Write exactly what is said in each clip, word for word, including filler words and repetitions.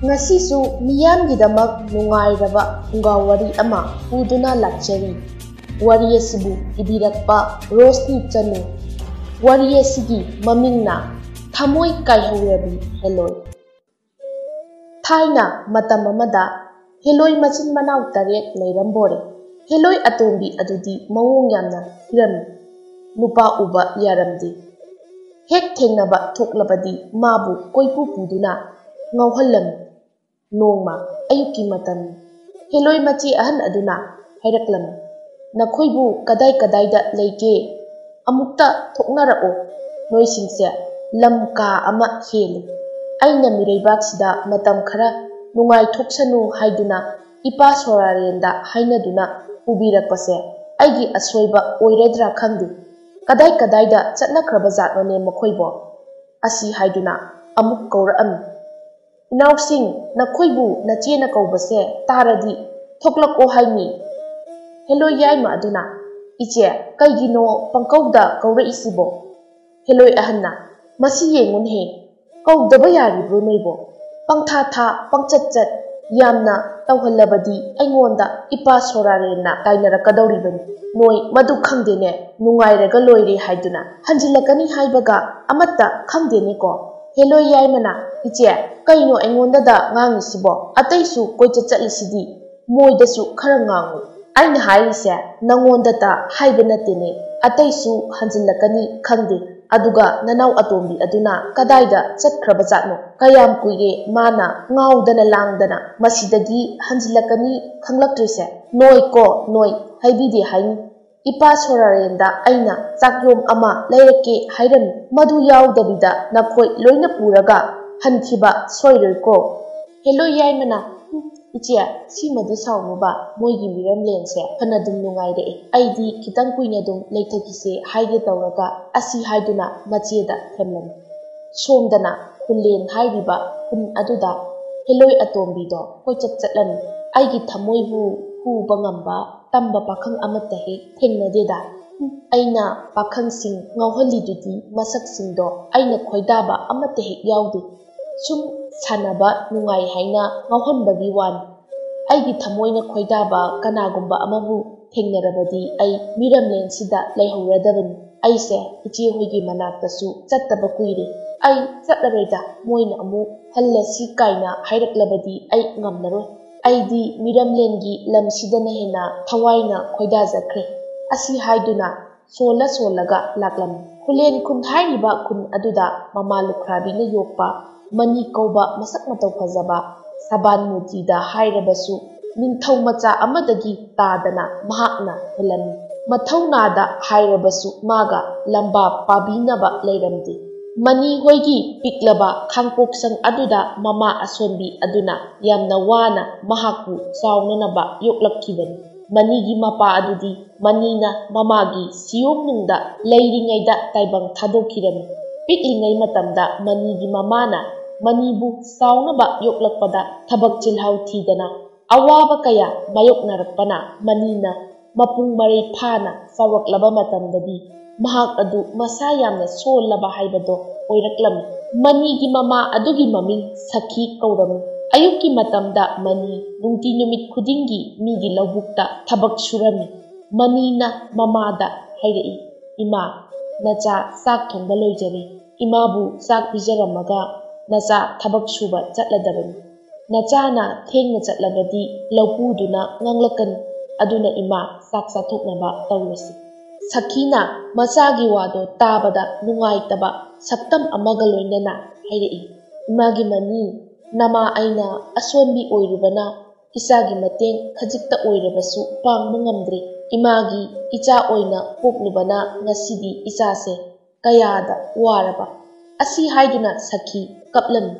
ꯉꯁꯤꯁꯨ ꯃꯤꯌꯥꯝꯒꯤꯗꯃꯛ ꯅꯨꯡꯉꯥꯏꯔꯕ ꯐꯨꯡꯒꯥ ꯋꯥꯔꯤ ꯑꯃ ꯄꯨꯗꯨꯅ ꯂꯥꯛꯆꯔꯤ꯫ ꯋꯥꯔꯤ ꯑꯁꯤꯕꯨ ꯏꯕꯤꯔꯛꯄ ꯔꯣꯁꯅꯤ ꯆꯅꯨ꯫ ꯋꯥꯔꯤ ꯑꯁꯤꯒꯤ ꯃꯃꯤꯡꯅ ꯊꯃꯣꯏ ꯀꯥꯏꯍꯧꯔꯕꯤ ꯍꯦꯂꯣꯏ꯫ ꯊꯥꯏꯅ ꯃꯇꯝ ꯑꯃꯗ ꯍꯦꯂꯣꯏ ꯃꯆꯤꯟ ꯃꯅꯥꯎ ꯇꯔꯦꯠ ꯂꯩꯔꯝꯕꯣꯔꯦ꯫ ꯍꯦꯂꯣꯏ ꯑꯇꯣꯝꯕꯤ ꯑꯗꯨꯗꯤ ꯃꯑꯣꯡ ꯌꯥꯝꯅ ꯊꯤꯔꯝꯃꯤ꯫ ꯅꯨꯄꯥ ꯎꯕ ꯌꯥꯔꯝꯗꯦ꯫ ꯍꯦꯛ ꯊꯦꯡꯅꯕ ꯊꯣꯛꯂꯕꯗꯤ ꯃꯥꯕꯨ ꯀꯣꯏꯄꯨ ꯄꯨꯗꯨꯅ ꯉꯥꯎꯍꯜꯂꯝꯃꯤ꯫ ꯅꯣꯡꯃ ꯑꯌꯨꯛꯀꯤ ꯃꯇꯝ, ꯍꯦꯂꯣꯏ ꯃꯆꯦ ꯑꯍꯟ ꯑꯗꯨꯅ ꯍꯥꯏꯔꯛꯂꯝꯃꯤ, "ꯅꯈꯣꯏꯕꯨ ꯀꯗꯥꯏ ꯀꯗꯥꯏꯗ ꯂꯩꯒꯦ? ꯑꯃꯨꯛꯇ ꯊꯣꯛꯅꯔꯛꯑꯣ꯫ ꯅꯣꯏꯁꯤꯡꯁꯦ ꯂꯝ ꯀꯥ ꯑꯃ ꯍꯦꯜꯂꯤ꯫ ꯑꯩꯅ ꯃꯤꯔꯩꯕꯥꯛꯁꯤꯗ ꯃꯇꯝ ꯈꯔ ꯅꯨꯡꯉꯥꯏꯊꯣꯛꯁꯅꯨ ꯍꯥꯏꯗꯨꯅ ꯏꯄꯥ ꯁꯣꯔꯥꯔꯦꯟꯗ ꯍꯥꯏꯅꯗꯨꯅ ꯄꯨꯕꯤꯔꯛꯄꯁꯦ ꯑꯩꯒꯤ ꯑꯁꯣꯏꯕ ꯑꯣꯏꯔꯗ꯭ꯔꯥ ꯈꯪꯗꯦ꯫ ꯀꯗꯥꯏ ꯀꯗꯥꯏꯗ ꯆꯠꯅꯈ꯭ꯔꯕ ꯖꯥꯠꯅꯣꯅꯦ ꯃꯈꯣꯏꯕꯣ?" ꯑꯁꯤ ꯍꯥꯏꯗꯨꯅ ꯑꯃꯨꯛ ꯀꯧꯔꯛꯑꯝꯃꯤ꯫ "ꯏꯅꯥꯎꯁꯤꯡ, ꯅꯈꯣꯏꯕꯨ ꯅꯆꯦꯅ ꯀꯧꯕꯁꯦ ꯇꯥꯔꯗꯤ ꯊꯣꯛꯂꯛꯑꯣ ꯍꯥꯏꯅꯤ꯫" ꯍꯦꯂꯣꯏ ꯌꯥꯏꯃ ꯑꯗꯨꯅ, "ꯏꯆꯦ, ꯀꯩꯒꯤꯅꯣ ꯄꯪꯀꯧꯗ ꯀꯧꯔꯛꯏꯁꯤꯕꯣ?" ꯍꯦꯂꯣꯏ ꯑꯍꯟꯅ, "ꯃꯁꯤ ꯌꯦꯡꯉꯨꯅꯦꯍꯦ, ꯀꯧꯗꯕ ꯌꯥꯔꯤꯕ꯭ꯔꯣ ꯅꯣꯏꯕꯣ? ꯄꯪꯊꯥ ꯊꯥ, ꯄꯪꯆꯠ ꯆꯠ, ꯌꯥꯝꯅ ꯇꯧꯍꯜꯂꯕꯗꯤ ꯑꯩꯉꯣꯟꯗ ꯏꯄꯥ ꯁꯣꯔꯥꯔꯦꯟꯅ ꯇꯥꯏꯅꯔꯛꯀꯗꯧꯔꯤꯕꯅꯤ꯫ ꯅꯣꯏ ꯃꯗꯨ ꯈꯪꯗꯦꯅꯦ, ꯅꯨꯡꯉꯥꯏꯔꯒ ꯂꯣꯏꯔꯦ ꯍꯥꯏꯗꯨꯅ ꯍꯟꯖꯤꯜꯂꯛꯀꯅꯤ ꯍꯥꯏꯕꯒ ꯑꯃꯠꯇ ꯈꯪꯗꯦꯅꯦꯀꯣ?" ꯍꯦꯂꯣꯏ ꯌꯥꯏꯃꯅ, "ꯏꯆꯦ, ꯀꯩꯅꯣ ꯑꯩꯉꯣꯟꯗꯗ ꯉꯥꯡꯉꯤꯁꯤꯕꯣ? ꯑꯇꯩꯁꯨ ꯀꯣꯏꯆꯠ ꯆꯠꯂꯤꯁꯤꯗꯤ, ꯃꯣꯏꯗꯁꯨ ꯈꯔ ꯉꯥꯡꯉꯨ꯫ ꯑꯩꯅ ꯍꯥꯏꯔꯤꯁꯦ ꯅꯪꯉꯣꯟꯗꯇ ꯍꯥꯏꯕ ꯅꯠꯇꯦꯅꯦ, ꯑꯇꯩꯁꯨ ꯍꯟꯖꯤꯜꯂꯛꯀꯅꯤ ꯈꯪꯗꯦ꯫ ꯑꯗꯨꯒ ꯅꯅꯥꯎ ꯑꯇꯣꯝꯕꯤ ꯑꯗꯨꯅ ꯀꯗꯥꯏꯗ ꯆꯠꯈ꯭ꯔꯕ ꯖꯥꯠꯅꯣ? ꯀꯌꯥꯝ ꯀꯨꯏꯔꯦ ꯃꯥꯅ ꯉꯥꯎꯗꯅ ꯂꯥꯡꯗꯅ ꯃꯁꯤꯗꯒꯤ ꯍꯟꯖꯤꯜꯂꯛꯀꯅꯤ ꯈꯪꯂꯛꯇ꯭ꯔꯤꯁꯦ? ꯅꯣꯏ ꯀꯣ ꯅꯣꯏ, ꯍꯥꯏꯕꯤꯗꯦ ꯍꯥꯏꯅꯤ꯫ ꯏꯄꯥ ꯁꯣꯔꯥꯔꯦꯟꯗ ꯑꯩꯅ ꯆꯥꯛꯌꯣꯝ ꯑꯃ ꯂꯩꯔꯛꯀꯦ ꯍꯥꯏꯔꯝꯃꯤ꯫ ꯃꯗꯨ ꯌꯥꯎꯗꯕꯤꯗ ꯅꯈꯣꯏ ꯂꯣꯏꯅ ꯄꯨꯔꯒ ꯍꯟꯈꯤꯕ ꯁꯣꯏꯔꯣꯏꯀꯣ?" ꯍꯦꯂꯣꯏ ꯌꯥꯏꯃꯅ, "ꯍꯨꯝ, ꯏꯆꯦ, ꯁꯤꯃꯗꯤ ꯁꯥꯎꯅꯨꯕ, ꯃꯣꯏꯒꯤ ꯃꯤꯔꯝꯂꯦꯟꯁꯦ ꯐꯅꯗꯨꯝ ꯅꯨꯡꯉꯥꯏꯔꯛꯑꯦ꯫ ꯑꯩꯗꯤ ꯈꯤꯇꯪ ꯀꯨꯏꯅ ꯑꯗꯨꯝ ꯂꯩꯊꯈꯤꯁꯦ ꯍꯥꯏꯒꯦ ꯇꯧꯔꯒ", ꯑꯁꯤ ꯍꯥꯏꯗꯨꯅ ꯃꯆꯦꯗ ꯊꯦꯝꯂꯝꯃꯤ꯫ ꯁꯣꯝꯗꯅ ꯈꯨꯜꯂꯦꯟ ꯍꯥꯏꯔꯤꯕ ꯈꯨꯟ ꯑꯗꯨꯗ ꯍꯦꯂꯣꯏ ꯑꯇꯣꯝꯕꯤꯗꯣ ꯀꯣꯏꯆꯠ ꯆꯠꯂꯝꯃꯤ꯫ ꯑꯩꯒꯤ ꯊꯃꯣꯏꯕꯨ ꯍꯨꯕ ꯉꯝꯕ ꯇꯝꯕ ꯄꯥꯈꯪ ꯑꯃꯠꯇ ꯍꯦꯛ ꯊꯦꯡꯅꯗꯦꯗ꯫ ꯍꯨꯝ, ꯑꯩꯅ ꯄꯥꯈꯪꯁꯤꯡ ꯉꯥꯎꯍꯜꯂꯤꯗꯨꯗꯤ ꯃꯁꯛꯁꯤꯡꯗꯣ ꯑꯩꯅ ꯈꯣꯏꯗꯥꯕ ꯑꯃꯠꯇ ꯍꯦꯛ ꯌꯥꯎꯗꯦ꯫ ꯁꯨꯝ ꯁꯥꯟꯅꯕ ꯅꯨꯡꯉꯥꯏ ꯍꯥꯏꯅ ꯉꯥꯎꯍꯟꯕꯒꯤ ꯋꯥꯅꯤ꯫ ꯑꯩꯒꯤ ꯊꯃꯣꯏꯅ ꯈꯣꯏꯗꯥꯕ ꯀꯅꯥꯒꯨꯝꯕ ꯑꯃꯕꯨ ꯊꯦꯡꯅꯔꯕꯗꯤ ꯑꯩ ꯃꯤꯔꯝꯂꯦꯟꯁꯤꯗ ꯂꯩꯍꯧꯔꯗꯕꯅꯤ꯫ ꯑꯩꯁꯦ ꯏꯆꯦ ꯍꯣꯏꯒꯤ ꯃꯅꯥꯛꯇꯁꯨ ꯆꯠꯇꯕ ꯀꯨꯏꯔꯦ꯫ ꯑꯩ ꯆꯠꯂꯔꯣꯏꯗ, ꯃꯣꯏꯅ ꯑꯃꯨꯛ ꯍꯜꯂꯁꯤ ꯀꯥꯏꯅ ꯍꯥꯏꯔꯛꯂꯕꯗꯤ ꯑꯩ ꯉꯝꯂꯔꯣꯏ꯫ ꯑꯩꯗꯤ ꯃꯤꯔꯝꯂꯦꯟꯒꯤ ꯂꯝꯁꯤꯗꯅ ꯍꯦꯟꯅ ꯊꯋꯥꯏꯅ ꯈꯣꯏꯗꯥꯖꯈ꯭ꯔꯦ꯫ ꯑꯁꯤ ꯍꯥꯏꯗꯨꯅ ꯁꯣꯜꯂ ꯁꯣꯜꯂꯒ ꯂꯥꯛꯂꯝꯃꯤ꯫ ꯈꯨꯂꯦꯟ ꯈꯨꯟ ꯍꯥꯏꯔꯤꯕ ꯈꯨꯟ ꯑꯗꯨꯗ ꯃꯃꯥ ꯂꯨꯈ꯭ꯔꯥꯕꯤꯅ ꯌꯣꯛꯄ ꯃꯅꯤ ꯀꯧꯕ ꯃꯁꯛ ꯃꯇꯧ ꯐꯖꯕ ꯁꯕꯥꯟ ꯃꯨꯔꯇꯤꯗ ꯍꯥꯏꯔꯕꯁꯨ ꯅꯤꯡꯊꯧ ꯃꯆꯥ ꯑꯃꯗꯒꯤ ꯇꯥꯗꯅ ꯃꯍꯥꯛꯅ ꯍꯦꯜꯂꯝꯃꯤ꯫ ꯃꯊꯧꯅꯥꯗ ꯍꯥꯏꯔꯕꯁꯨ ꯃꯥꯒ ꯂꯝꯕꯥ ꯄꯥꯕꯤꯅꯕ ꯂꯩꯔꯝꯗꯦ꯫ ꯃꯅꯤ ꯍꯣꯏꯒꯤ ꯄꯤꯛꯂꯕ ꯈꯥꯡꯄꯣꯛꯁꯪ ꯑꯗꯨꯗ ꯃꯃꯥ ꯑꯁꯣꯟꯕꯤ ꯑꯗꯨꯅ ꯌꯥꯝꯅ ꯋꯥꯅ ꯃꯍꯥꯛꯄꯨ ꯆꯥꯎꯅꯅꯕ ꯌꯣꯛꯂꯛꯈꯤꯕꯅꯤ꯫ ꯃꯅꯤꯒꯤ ꯃꯄꯥ ꯑꯗꯨꯗꯤ ꯃꯅꯤꯅ ꯃꯃꯥꯒꯤ ꯁꯤꯌꯣꯝꯅꯨꯡꯗ ꯂꯩꯔꯤꯉꯩꯗ ꯇꯥꯏꯕꯪ ꯊꯥꯗꯣꯛꯈꯤꯔꯝꯃꯤ꯫ ꯄꯤꯛꯂꯤꯉꯩ ꯃꯇꯝꯗ ꯃꯅꯤꯒꯤ ꯃꯃꯥꯅ ꯃꯅꯤꯕꯨ ꯆꯥꯎꯅꯕ ꯌꯣꯛꯂꯛꯄꯗ ꯊꯕꯛ ꯆꯤꯜꯍꯥꯎ ꯊꯤꯗꯅ ꯑꯋꯥꯕ ꯀꯌꯥ ꯃꯥꯌꯣꯛꯅꯔꯛꯄꯅ ꯃꯅꯤꯅ ꯃꯄꯨꯡ ꯃꯔꯩ ꯐꯥꯅ ꯆꯥꯎꯔꯛꯂꯕ ꯃꯇꯝꯗꯗꯤ ꯃꯍꯥꯛ ꯑꯗꯨ ꯃꯁꯥ ꯌꯥꯝꯅ ꯁꯣꯜꯂꯕ ꯍꯥꯏꯕꯗꯣ ꯑꯣꯏꯔꯛꯂꯝꯃꯤ꯫ ꯃꯅꯤꯒꯤ ꯃꯃꯥ ꯑꯗꯨꯒꯤ ꯃꯃꯤꯡ ꯁꯈꯤ ꯀꯧꯔꯝꯃꯤ꯫ ꯑꯌꯨꯛꯀꯤ ꯃꯇꯝꯗ ꯃꯅꯤ ꯅꯨꯡꯇꯤ ꯅꯨꯃꯤꯠ ꯈꯨꯗꯤꯡꯒꯤ ꯃꯤꯒꯤ ꯂꯧꯕꯨꯛꯇ ꯊꯕꯛ ꯁꯨꯔꯝꯃꯤ꯫ ꯃꯅꯤꯅ ꯃꯃꯥꯗ ꯍꯥꯏꯔꯛꯏ, "ꯏꯃꯥ, ꯅꯆꯥ ꯆꯥꯛ ꯊꯣꯡꯕ ꯂꯣꯏꯖꯔꯦ꯫ ꯏꯃꯥꯕꯨ ꯆꯥꯛ ꯄꯤꯖꯔꯝꯃꯒ ꯅꯆꯥ ꯊꯕꯛ ꯁꯨꯕ ꯆꯠꯂꯗꯕꯅꯤ꯫ ꯅꯆꯥꯅ ꯊꯦꯡꯅ ꯆꯠꯂꯕꯗꯤ ꯂꯧꯄꯨꯗꯨꯅ ꯉꯥꯡꯂꯛꯀꯅꯤ꯫ ꯑꯗꯨꯅ ꯏꯃꯥ, ꯆꯥꯛ ꯆꯥꯊꯣꯛꯅꯕ ꯇꯧꯔꯁꯤ꯫" ꯁꯈꯤꯅ ꯃꯆꯥꯒꯤ ꯋꯥꯗꯣ ꯇꯥꯕꯗ ꯅꯨꯡꯉꯥꯏꯇꯕ ꯁꯛꯇꯝ ꯑꯃꯒ ꯂꯣꯏꯅꯅ ꯍꯥꯏꯔꯛꯏ, "ꯏꯃꯥꯒꯤ ꯃꯅꯤ, ꯅꯃꯥ ꯑꯩꯅ ꯑꯁꯣꯟꯕꯤ ꯑꯣꯏꯔꯨꯕꯅ ꯏꯆꯥꯒꯤ ꯃꯇꯦꯡ ꯈꯖꯤꯛꯇ ꯑꯣꯏꯔꯕꯁꯨ ꯄꯥꯡꯕ ꯉꯝꯗ꯭ꯔꯦ꯫ ꯏꯃꯥꯒꯤ ꯏꯆꯥ ꯑꯣꯏꯅ ꯄꯣꯛꯂꯨꯕꯅ ꯉꯁꯤꯗꯤ ꯏꯆꯥꯁꯦ ꯀꯌꯥꯗ ꯋꯥꯔꯕ꯫" ꯑꯁꯤ ꯍꯥꯏꯗꯨꯅ ꯁꯈꯤ ꯀꯞꯂꯝꯃꯤ꯫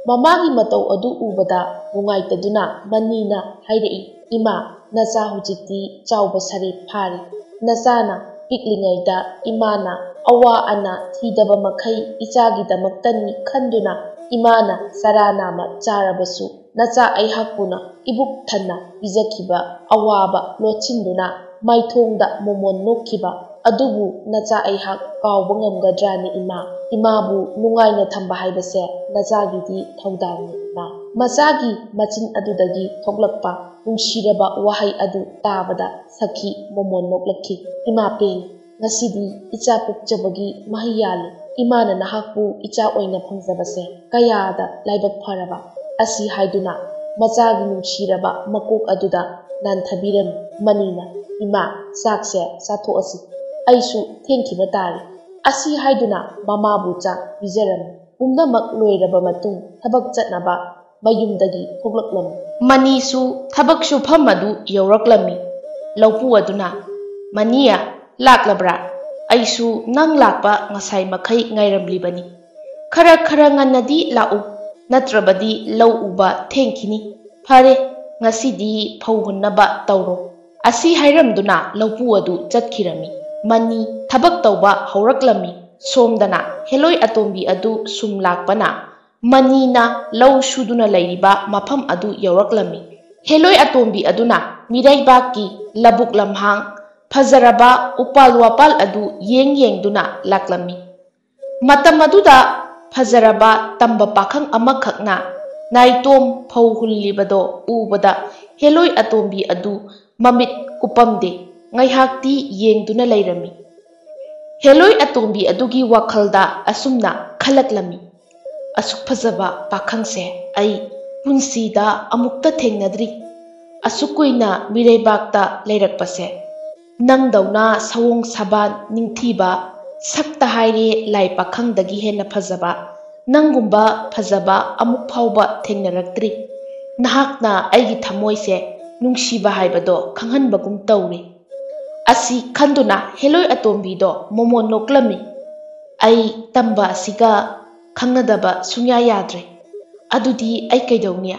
ꯃꯃꯥꯒꯤ ꯃꯇꯧ ꯑꯗꯨ ꯎꯕꯗ ꯅꯨꯡꯉꯥꯏꯇꯗꯨꯅ ꯃꯅꯤꯅ ꯍꯥꯏꯔꯛꯏ, "ꯏꯃꯥ, ꯅꯆꯥ ꯍꯧꯖꯤꯛꯇꯤ ꯆꯥꯎꯕ ꯁꯥꯔꯦ ꯐꯥꯔꯦ꯫ ꯅꯆꯥꯅ ꯄꯤꯛꯂꯤꯉꯩꯗ ꯏꯃꯥꯅ ꯑꯋꯥ ꯑꯅꯥ ꯊꯤꯗꯕ ꯃꯈꯩ ꯏꯆꯥꯒꯤꯗꯃꯛꯇꯅꯤ ꯈꯟꯗꯨꯅ ꯏꯃꯥꯅ ꯆꯔꯥ ꯅꯥꯝꯃ ꯆꯥꯔꯕꯁꯨ ꯅꯆꯥ ꯑꯩꯍꯥꯛꯄꯨꯅ ꯏꯕꯨꯛ ꯊꯟꯅ ꯄꯤꯖꯈꯤꯕ ꯑꯋꯥꯕ ꯂꯣꯠꯁꯤꯟꯗꯨꯅ ꯃꯥꯏꯊꯣꯡꯗ ꯃꯣꯃꯣꯟ ꯅꯣꯛꯈꯤꯕ "ꯑꯗꯨꯕꯨ ꯅꯆꯥ ꯑꯩꯍꯥꯛ ꯀꯥꯎꯕ ꯉꯝꯒꯗ꯭ꯔꯥꯅꯦ ꯏꯃꯥ? ꯏꯃꯥꯕꯨ ꯅꯨꯡꯉꯥꯏꯅ ꯊꯝꯕ ꯍꯥꯏꯕꯁꯦ ꯅꯆꯥꯒꯤꯗꯤ ꯊꯧꯗꯥꯡꯅꯤ ꯏꯃꯥ꯫" ꯃꯆꯥꯒꯤ ꯃꯆꯤꯟ ꯑꯗꯨꯗꯒꯤ ꯊꯣꯛꯂꯛꯄ ꯅꯨꯡꯁꯤꯔꯕ ꯋꯥꯍꯩ ꯑꯗꯨ ꯇꯥꯕꯗ ꯁꯈꯤ ꯃꯣꯃꯣꯟ ꯅꯣꯛꯂꯛꯈꯤ꯫ "ꯏꯃꯥ ꯄꯦꯡ, ꯉꯁꯤꯗꯤ ꯏꯆꯥ ꯄꯣꯛꯆꯕꯒꯤ ꯃꯍꯩ ꯌꯥꯜꯂꯦ꯫ ꯏꯃꯥꯅ ꯅꯍꯥꯛꯄꯨ ꯏꯆꯥ ꯑꯣꯏꯅ ꯐꯪꯖꯕꯁꯦ ꯀꯌꯥꯗ ꯂꯥꯏꯕꯛ ꯐꯔꯕ!" ꯑꯁꯤ ꯍꯥꯏꯗꯨꯅ ꯃꯆꯥꯒꯤ ꯅꯨꯡꯁꯤꯔꯕ ꯃꯀꯣꯛ ꯑꯗꯨꯗ ꯅꯥꯟꯊꯕꯤꯔꯝꯃꯤ꯫ ꯃꯅꯤꯅ, "ꯏꯃꯥ, ꯆꯥꯛꯁꯦ ꯆꯥꯊꯣꯛꯑꯁꯤ꯫ ꯑꯩꯁꯨ ꯊꯦꯡꯈꯤꯕ ꯇꯥꯔꯦ꯫" ꯑꯁꯤ ꯍꯥꯏꯗꯨꯅ ꯃꯃꯥꯕꯨ ꯆꯥꯛ ꯄꯤꯖꯔꯝꯃꯤ꯫ ꯄꯨꯝꯅꯃꯛ ꯂꯣꯏꯔꯕ ꯃꯇꯨꯡ ꯊꯕꯛ ꯆꯠꯅꯕ ꯃꯌꯨꯝꯗꯒꯤ ꯊꯣꯛꯂꯛꯂꯝꯃꯤ꯫ ꯃꯅꯤꯁꯨ ꯊꯕꯛ ꯁꯨꯐꯝ ꯑꯗꯨ ꯌꯧꯔꯛꯂꯝꯃꯤ꯫ ꯂꯧꯄꯨ ꯑꯗꯨꯅ, "ꯃꯅꯤ, ꯂꯥꯛꯂꯕ꯭ꯔꯥ? ꯑꯩꯁꯨ ꯅꯪ ꯂꯥꯛꯄ ꯉꯁꯥꯏ ꯃꯈꯩ ꯉꯥꯏꯔꯝꯂꯤꯕꯅꯤ꯫ ꯈꯔ ꯈꯔ ꯉꯟꯅꯗꯤ ꯂꯥꯛꯎ, ꯅꯠꯇ꯭ꯔꯕꯗꯤ ꯂꯧ ꯎꯕ ꯊꯦꯡꯈꯤꯅꯤ꯫ ꯐꯔꯦ, ꯉꯁꯤꯗꯤ ꯐꯧ ꯍꯨꯟꯅꯕ ꯇꯧꯔꯣ꯫" ꯑꯁꯤ ꯍꯥꯏꯔꯝꯗꯨꯅ ꯂꯧꯄꯨ ꯑꯗꯨ ꯆꯠꯈꯤꯔꯝꯃꯤ꯫ ꯃꯅꯤ ꯊꯕꯛ ꯇꯧꯕ ꯍꯧꯔꯛꯂꯝꯃꯤ꯫ ꯁꯣꯝꯗꯅ ꯍꯦꯂꯣꯏ ꯑꯇꯣꯝꯕꯤ ꯑꯗꯨ ꯁꯨꯝ ꯂꯥꯛꯄꯅ ꯃꯅꯤꯅ ꯂꯧ ꯁꯨꯗꯨꯅ ꯂꯩꯔꯤꯕ ꯃꯐꯝ ꯑꯗꯨ ꯌꯧꯔꯛꯂꯝꯃꯤ꯫ ꯍꯦꯂꯣꯏ ꯑꯇꯣꯝꯕꯤ ꯑꯗꯨꯅ ꯃꯤꯔꯩꯕꯥꯛꯀꯤ ꯂꯧꯕꯨꯛ ꯂꯝꯍꯥꯡ, ꯐꯖꯔꯕ ꯎꯄꯥꯜ ꯋꯥꯄꯥꯜ ꯑꯗꯨ ꯌꯦꯡ ꯌꯦꯡꯗꯨꯅ ꯂꯥꯛꯂꯝꯃꯤ꯫ ꯃꯇꯝ ꯑꯗꯨꯗ ꯐꯖꯔꯕ ꯇꯝꯕ ꯄꯥꯈꯪ ꯑꯃꯈꯛꯅ ꯅꯥꯏꯇꯣꯝ ꯐꯧ ꯍꯨꯜꯂꯤꯕꯗꯣ ꯎꯕꯗ ꯍꯦꯂꯣꯏ ꯑꯇꯣꯝꯕꯤ ꯑꯗꯨ ꯃꯃꯤꯠ ꯀꯨꯞꯄꯝꯗꯦ, ꯉꯥꯏꯍꯥꯛꯇꯤ ꯌꯦꯡꯗꯨꯅ ꯂꯩꯔꯝꯃꯤ꯫ ꯍꯦꯂꯣꯏ ꯑꯇꯣꯝꯕꯤ ꯑꯗꯨꯒꯤ ꯋꯥꯈꯜꯗ ꯑꯁꯨꯝꯅ ꯈꯜꯂꯛꯂꯝꯃꯤ, "ꯑꯁꯨꯛ ꯐꯖꯕ ꯄꯥꯈꯪꯁꯦ ꯑꯩ ꯄꯨꯟꯁꯤꯗ ꯑꯃꯨꯛꯇ ꯊꯦꯡꯅꯗ꯭ꯔꯤ꯫ ꯑꯁꯨꯛ ꯀꯨꯏꯅ ꯃꯤꯔꯩꯕꯥꯛꯇ ꯂꯩꯔꯛꯄꯁꯦ, ꯅꯪꯗꯧꯅ ꯁꯑꯣꯡ ꯁꯥꯕꯥꯟ ꯅꯤꯡꯊꯤꯕ, ꯁꯛꯇ ꯍꯥꯏꯔꯦ ꯂꯥꯏ ꯄꯥꯈꯪꯗꯒꯤ ꯍꯦꯟꯅ ꯐꯖꯕ, ꯅꯪꯒꯨꯝꯕ ꯐꯖꯕ ꯑꯃꯨꯛ ꯐꯥꯎꯕ ꯊꯦꯡꯅꯔꯛꯇ꯭ꯔꯤ꯫ ꯅꯍꯥꯛꯅ ꯑꯩꯒꯤ ꯊꯃꯣꯏꯁꯦ ꯅꯨꯡꯁꯤꯕ ꯍꯥꯏꯕꯗꯣ ꯈꯪꯍꯟꯕꯒꯨꯝ ꯇꯧꯔꯦ꯫" ꯑꯁꯤ ꯈꯟꯗꯨꯅ ꯍꯦꯂꯣꯏ ꯑꯇꯣꯝꯕꯤꯗꯣ ꯃꯣꯃꯣꯟ ꯅꯣꯛꯂꯝꯃꯤ꯫ "ꯑꯩ ꯇꯝꯕ ꯑꯁꯤꯒ ꯈꯪꯅꯗꯕ ꯁꯨꯡꯌꯥ ꯌꯥꯗ꯭ꯔꯦ꯫ ꯑꯗꯨꯗꯤ ꯑꯩ ꯀꯩꯗꯧꯅꯤ?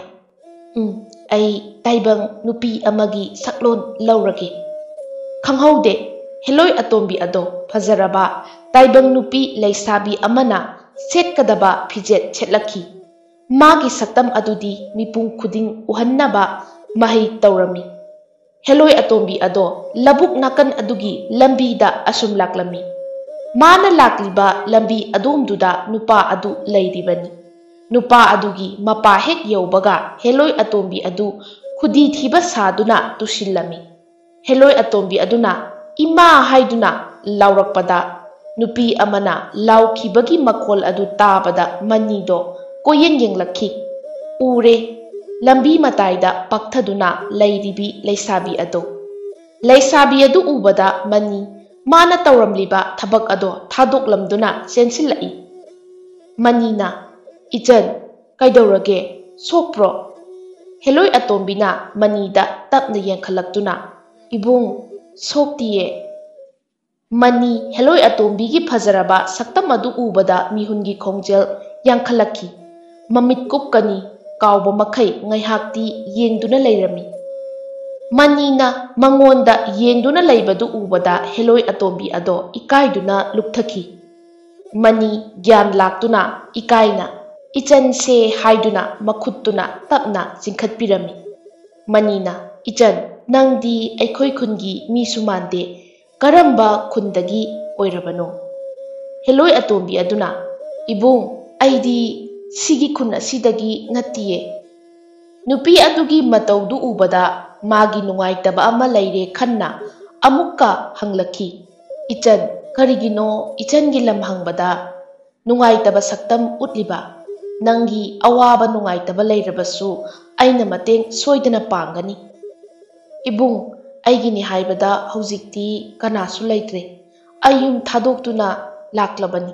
ꯎꯝ, ꯑꯩ ꯇꯥꯏꯕꯪ ꯅꯨꯄꯤ ꯑꯃꯒꯤ ꯁꯛꯂꯣꯟ ꯂꯧꯔꯒꯦ꯫" ꯈꯪꯍꯧꯗꯦ, ꯍꯦꯂꯣꯏ ꯑꯇꯣꯝꯕꯤ ꯑꯗꯣ ꯐꯖꯔꯕ ꯇꯥꯏꯕꯪ ꯅꯨꯄꯤ ꯂꯩꯁꯥꯕꯤ ꯑꯃꯅ ꯁꯦꯠꯀꯗꯕ ꯐꯤꯖꯦꯠ ꯁꯦꯠꯂꯛꯈꯤ꯫ ꯃꯥꯒꯤ ꯁꯛꯇꯝ ꯑꯗꯨꯗꯤ ꯃꯤꯄꯨꯝ ꯈꯨꯗꯤꯡ ꯎꯍꯟꯅꯕ ꯃꯍꯩ ꯇꯧꯔꯝꯃꯤ꯫ ꯍꯦꯂꯣꯏ ꯑꯇꯣꯝꯕꯤ ꯑꯗꯣ ꯂꯧꯕꯨꯛ ꯅꯥꯀꯟ ꯑꯗꯨꯒꯤ ꯂꯝꯕꯤꯗ ꯑꯁꯨꯝ ꯂꯥꯛꯂꯝꯃꯤ꯫ ꯃꯥꯅ ꯂꯥꯛꯂꯤꯕ ꯂꯝꯕꯤ ꯑꯗꯣꯝꯗꯨꯗ ꯅꯨꯄꯥ ꯑꯗꯨ ꯂꯩꯔꯤꯕꯅꯤ꯫ ꯅꯨꯄꯥ ꯑꯗꯨꯒꯤ ꯃꯄꯥ ꯍꯦꯛ ꯌꯧꯕꯒ ꯍꯦꯂꯣꯏ ꯑꯇꯣꯝꯕꯤ ꯑꯗꯨ ꯈꯨꯗꯤ ꯊꯤꯕ ꯁꯥꯗꯨꯅ ꯇꯨꯁꯤꯜꯂꯝꯃꯤ꯫ ꯍꯦꯂꯣꯏ ꯑꯇꯣꯝꯕꯤ ꯑꯗꯨꯅ "ꯏꯃꯥ" ꯍꯥꯏꯗꯨꯅ ꯂꯥꯎꯔꯛꯄꯗ, ꯅꯨꯄꯤ ꯑꯃꯅ ꯂꯥꯎꯈꯤꯕꯒꯤ ꯃꯈꯣꯜ ꯑꯗꯨ ꯇꯥꯕꯗ ꯃꯅꯤꯗꯣ ꯀꯣꯏꯌꯦꯡ ꯌꯦꯡꯂꯛꯈꯤ꯫ ꯎꯔꯦ, ꯂꯝꯕꯤ ꯃꯇꯥꯏꯗ ꯄꯥꯛꯊꯗꯨꯅ ꯂꯩꯔꯤꯕꯤ ꯂꯩꯁꯥꯕꯤ ꯑꯗꯨ꯫ ꯂꯩꯁꯥꯕꯤ ꯑꯗꯨ ꯎꯕꯗ ꯃꯅꯤ ꯃꯥꯅ ꯇꯧꯔꯝꯂꯤꯕ ꯊꯕꯛ ꯑꯗꯣ ꯊꯥꯗꯣꯛꯂꯝꯗꯨꯅ ꯆꯦꯟꯁꯤꯜꯂꯛꯏ꯫ ꯃꯅꯤꯅ, "ꯏꯆꯟ, ꯀꯩꯗꯧꯔꯒꯦ? ꯁꯣꯛꯄ꯭ꯔꯣ?" ꯍꯦꯂꯣꯏ ꯑꯇꯣꯝꯕꯤꯅ ꯃꯅꯤꯗ ꯇꯞꯅ ꯌꯦꯡꯈꯠꯂꯛꯇꯨꯅ, "ꯏꯕꯨꯡ, ꯁꯣꯛꯇꯤꯌꯦ꯫" ꯃꯅꯤ ꯍꯦꯂꯣꯏ ꯑꯇꯣꯝꯕꯤꯒꯤ ꯐꯖꯔꯕ ꯁꯛꯇꯝ ꯑꯗꯨ ꯎꯕꯗ ꯃꯤꯍꯨꯟꯒꯤ ꯈꯣꯡꯖꯦꯜ ꯌꯥꯡꯈꯠꯂꯛꯈꯤ꯫ ꯃꯃꯤꯠ ꯀꯨꯞꯀꯅꯤ ꯀꯥꯎꯕ ꯃꯈꯩ ꯉꯥꯏꯍꯥꯛꯇꯤ ꯌꯦꯡꯗꯨꯅ ꯂꯩꯔꯝꯃꯤ꯫ ꯃꯅꯤꯅ ꯃꯉꯣꯟꯗ ꯌꯦꯡꯗꯨꯅ ꯂꯩꯕꯗꯨ ꯎꯕꯗ ꯍꯦꯂꯣꯏ ꯑꯇꯣꯝꯕꯤ ꯑꯗꯣ ꯏꯀꯥꯏꯗꯨꯅ ꯂꯨꯞꯊꯈꯤ꯫ ꯃꯅꯤ ꯒ꯭ꯌꯥꯟ ꯂꯥꯛꯇꯨꯅ ꯏꯀꯥꯏꯅ "ꯏꯆꯟꯁꯦ" ꯍꯥꯏꯗꯨꯅ ꯃꯈꯨꯠꯇꯨꯅ ꯇꯞꯅ ꯆꯤꯡꯈꯠꯄꯤꯔꯝꯃꯤ꯫ ꯃꯅꯤꯅ, "ꯏꯆꯟ, ꯅꯪꯗꯤ ꯑꯩꯈꯣꯏ ꯈꯨꯟꯒꯤ ꯃꯤꯁꯨ ꯃꯥꯟꯗꯦ, ꯀꯔꯝꯕ ꯈꯨꯟꯗꯒꯤ ꯑꯣꯏꯔꯕꯅꯣ?" ꯍꯦꯂꯣꯏ ꯑꯇꯣꯝꯕꯤ ꯑꯗꯨꯅ, "ꯏꯕꯨꯡ, ꯑꯩꯗꯤ ꯁꯤꯒꯤ ꯈꯨꯟ ꯑꯁꯤꯗꯒꯤ ꯅꯠꯇꯤꯌꯦ꯫" ꯅꯨꯄꯤ ꯑꯗꯨꯒꯤ ꯃꯇꯧꯗꯨ ꯎꯕꯗ ꯃꯥꯒꯤ ꯅꯨꯡꯉꯥꯏꯇꯕ ꯑꯃ ꯂꯩꯔꯦ ꯈꯟꯅ ꯑꯃꯨꯛꯀ ꯍꯪꯂꯛꯈꯤ, "ꯏꯆꯟ, ꯀꯔꯤꯒꯤꯅꯣ ꯏꯆꯟꯒꯤ ꯂꯝ ꯍꯪꯕꯗ ꯅꯨꯡꯉꯥꯏꯇꯕ ꯁꯛꯇꯝ ꯎꯠꯂꯤꯕ? ꯅꯪꯒꯤ ꯑꯋꯥꯕ ꯅꯨꯡꯉꯥꯏꯇꯕ ꯂꯩꯔꯕꯁꯨ ꯑꯩꯅ ꯃꯇꯦꯡ ꯁꯣꯏꯗꯅ ꯄꯥꯡꯒꯅꯤ꯫" "ꯏꯕꯨꯡ, ꯑꯩꯒꯤꯅꯤ ꯍꯥꯏꯕꯗ ꯍꯧꯖꯤꯛꯇꯤ ꯀꯅꯥꯁꯨ ꯂꯩꯇ꯭ꯔꯦ꯫ ꯑꯩ ꯌꯨꯝ ꯊꯥꯗꯣꯛꯇꯨꯅ ꯂꯥꯛꯂꯕꯅꯤ꯫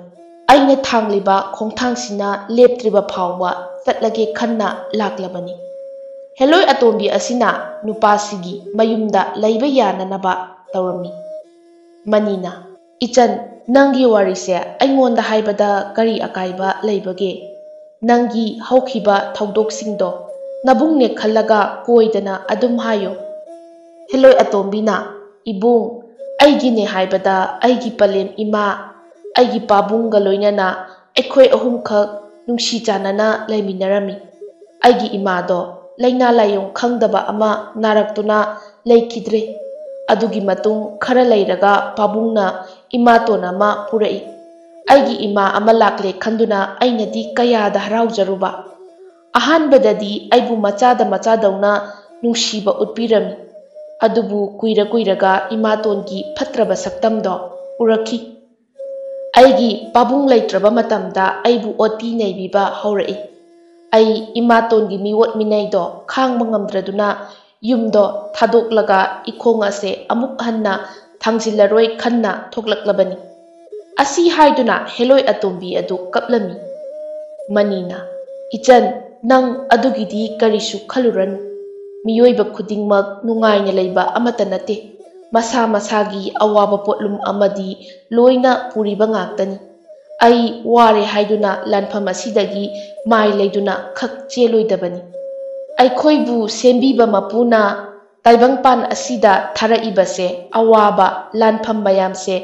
ꯑꯩꯅ ꯊꯥꯡꯂꯤꯕ ꯈꯣꯡꯊꯥꯡꯁꯤꯅ ꯂꯦꯞꯇ꯭ꯔꯤꯕ ꯐꯥꯎꯕ ꯆꯠꯂꯒꯦ ꯈꯟꯅ ꯂꯥꯛꯂꯕꯅꯤ꯫" ꯍꯦꯂꯣꯏ ꯑꯇꯣꯝꯕꯤ ꯑꯁꯤꯅ ꯅꯨꯄꯥꯁꯤꯒꯤ ꯃꯌꯨꯝꯗ ꯂꯩꯕ ꯌꯥꯅꯅꯕ ꯇꯧꯔꯝꯃꯤ꯫ ꯃꯅꯤꯅ, "ꯏꯆꯟ, ꯅꯪꯒꯤ ꯋꯥꯔꯤꯁꯦ ꯑꯩꯉꯣꯟꯗ ꯍꯥꯏꯕꯗ ꯀꯔꯤ ꯑꯀꯥꯏꯕ ꯂꯩꯕꯒꯦ? ꯅꯪꯒꯤ ꯍꯧꯈꯤꯕ ꯊꯧꯗꯣꯛꯁꯤꯡꯗꯣ ꯅꯕꯨꯡꯅꯦ ꯈꯜꯂꯒ ꯀꯣꯏꯗꯅ ꯑꯗꯨꯝ ꯍꯥꯏꯌꯣ꯫" ꯍꯦꯂꯣꯏ ꯑꯇꯣꯝꯕꯤꯅ, "ꯏꯕꯨꯡ, ꯑꯩꯒꯤꯅꯦ ꯍꯥꯏꯕꯗ ꯑꯩꯒꯤ ꯄꯂꯦꯝ ꯏꯃꯥ, ꯑꯩꯒꯤ ꯄꯥꯕꯨꯡꯒ ꯂꯣꯏꯅꯅ ꯑꯩꯈꯣꯏ ꯑꯍꯨꯝꯈꯛ ꯅꯨꯡꯁꯤ ꯆꯥꯟꯅꯅ ꯂꯩꯃꯤꯟꯅꯔꯝꯃꯤ꯫ ꯑꯩꯒꯤ ꯏꯃꯥꯗꯣ ꯂꯥꯏꯅꯥ ꯂꯥꯏꯌꯣꯡ ꯈꯪꯗꯕ ꯑꯃ ꯅꯥꯔꯛꯇꯨꯅ ꯂꯩꯈꯤꯗ꯭ꯔꯦ꯫ ꯑꯗꯨꯒꯤ ꯃꯇꯨꯡ ꯈꯔ ꯂꯩꯔꯒ ꯄꯥꯕꯨꯡꯅ ꯏꯃꯥꯇꯣꯟ ꯑꯃ ꯄꯨꯔꯛꯏ꯫ ꯑꯩꯒꯤ ꯏꯃꯥ ꯑꯃ ꯂꯥꯛꯂꯦ ꯈꯟꯗꯨꯅ ꯑꯩꯅꯗꯤ ꯀꯌꯥꯗ ꯍꯔꯥꯎꯖꯔꯨꯕ꯫ ꯑꯍꯥꯟꯕꯗꯗꯤ ꯑꯩꯕꯨ ꯃꯆꯥꯗ ꯃꯆꯥꯗꯧꯅ ꯅꯨꯡꯁꯤꯕ ꯎꯠꯄꯤꯔꯝꯃꯤ꯫ ꯑꯗꯨꯕꯨ ꯀꯨꯏꯔ ꯀꯨꯏꯔꯒ ꯏꯃꯥꯇꯣꯟꯒꯤ ꯐꯠꯇ꯭ꯔꯕ ꯁꯛꯇꯝꯗꯣ ꯎꯔꯛꯈꯤ꯫ ꯑꯩꯒꯤ ꯄꯥꯕꯨꯡ ꯂꯩꯇ꯭ꯔꯕ ꯃꯇꯝꯗ ꯑꯩꯕꯨ ꯑꯣꯠꯄꯤ ꯅꯩꯕꯤꯕ ꯍꯧꯔꯛꯏ꯫ ꯑꯩ ꯏꯃꯥꯇꯣꯟꯒꯤ ꯃꯤꯑꯣꯠ ꯃꯤꯅꯩꯗꯣ ꯈꯥꯡꯕ ꯉꯝꯗ꯭ꯔꯗꯨꯅ ꯌꯨꯝꯗꯣ ꯊꯥꯗꯣꯛꯂꯒ ꯏꯈꯣꯡ ꯑꯁꯦ ꯑꯃꯨꯛ ꯍꯟꯅ ꯊꯥꯡꯖꯤꯜꯂꯔꯣꯏ ꯈꯟꯅ ꯊꯣꯛꯂꯛꯂꯕꯅꯤ꯫ ꯑꯁꯤ ꯍꯥꯏꯗꯨꯅ ꯍꯦꯂꯣꯏ ꯑꯇꯣꯝꯕꯤ ꯑꯗꯨ ꯀꯞꯂꯝꯃꯤ꯫ ꯃꯅꯤꯅ, "ꯏꯆꯟ, ꯅꯪ ꯑꯗꯨꯒꯤꯗꯤ ꯀꯔꯤꯁꯨ ꯈꯜꯂꯨꯔꯅꯨ꯫ ꯃꯤꯑꯣꯏꯕ ꯈꯨꯗꯤꯡꯃꯛ ꯅꯨꯡꯉꯥꯏꯅ ꯂꯩꯕ ꯑꯃꯠꯇ ꯅꯠꯇꯦ꯫ ꯃꯁꯥ ꯃꯁꯥꯒꯤ ꯑꯋꯥꯕ ꯄꯣꯠꯂꯨꯝ ꯑꯃꯗꯤ ꯂꯣꯏꯅ ꯄꯨꯔꯤꯕ ꯉꯥꯛꯇꯅꯤ꯫ ꯑꯩ ꯋꯥꯔꯦ ꯍꯥꯏꯗꯨꯅ ꯂꯥꯟꯐꯝ ꯑꯁꯤꯗꯒꯤ ꯃꯥꯏ ꯂꯩꯗꯨꯅ ꯈꯛ ꯆꯦꯜꯂꯣꯏꯗꯕꯅꯤ꯫ ꯑꯩꯈꯣꯏꯕꯨ ꯁꯦꯝꯕꯤꯕ ꯃꯄꯨꯅ ꯇꯥꯏꯕꯪꯄꯥꯟ ꯑꯁꯤꯗ ꯊꯥꯔꯛꯏꯕꯁꯦ ꯑꯋꯥꯕ ꯂꯥꯟꯐꯝ ꯃꯌꯥꯝꯁꯦ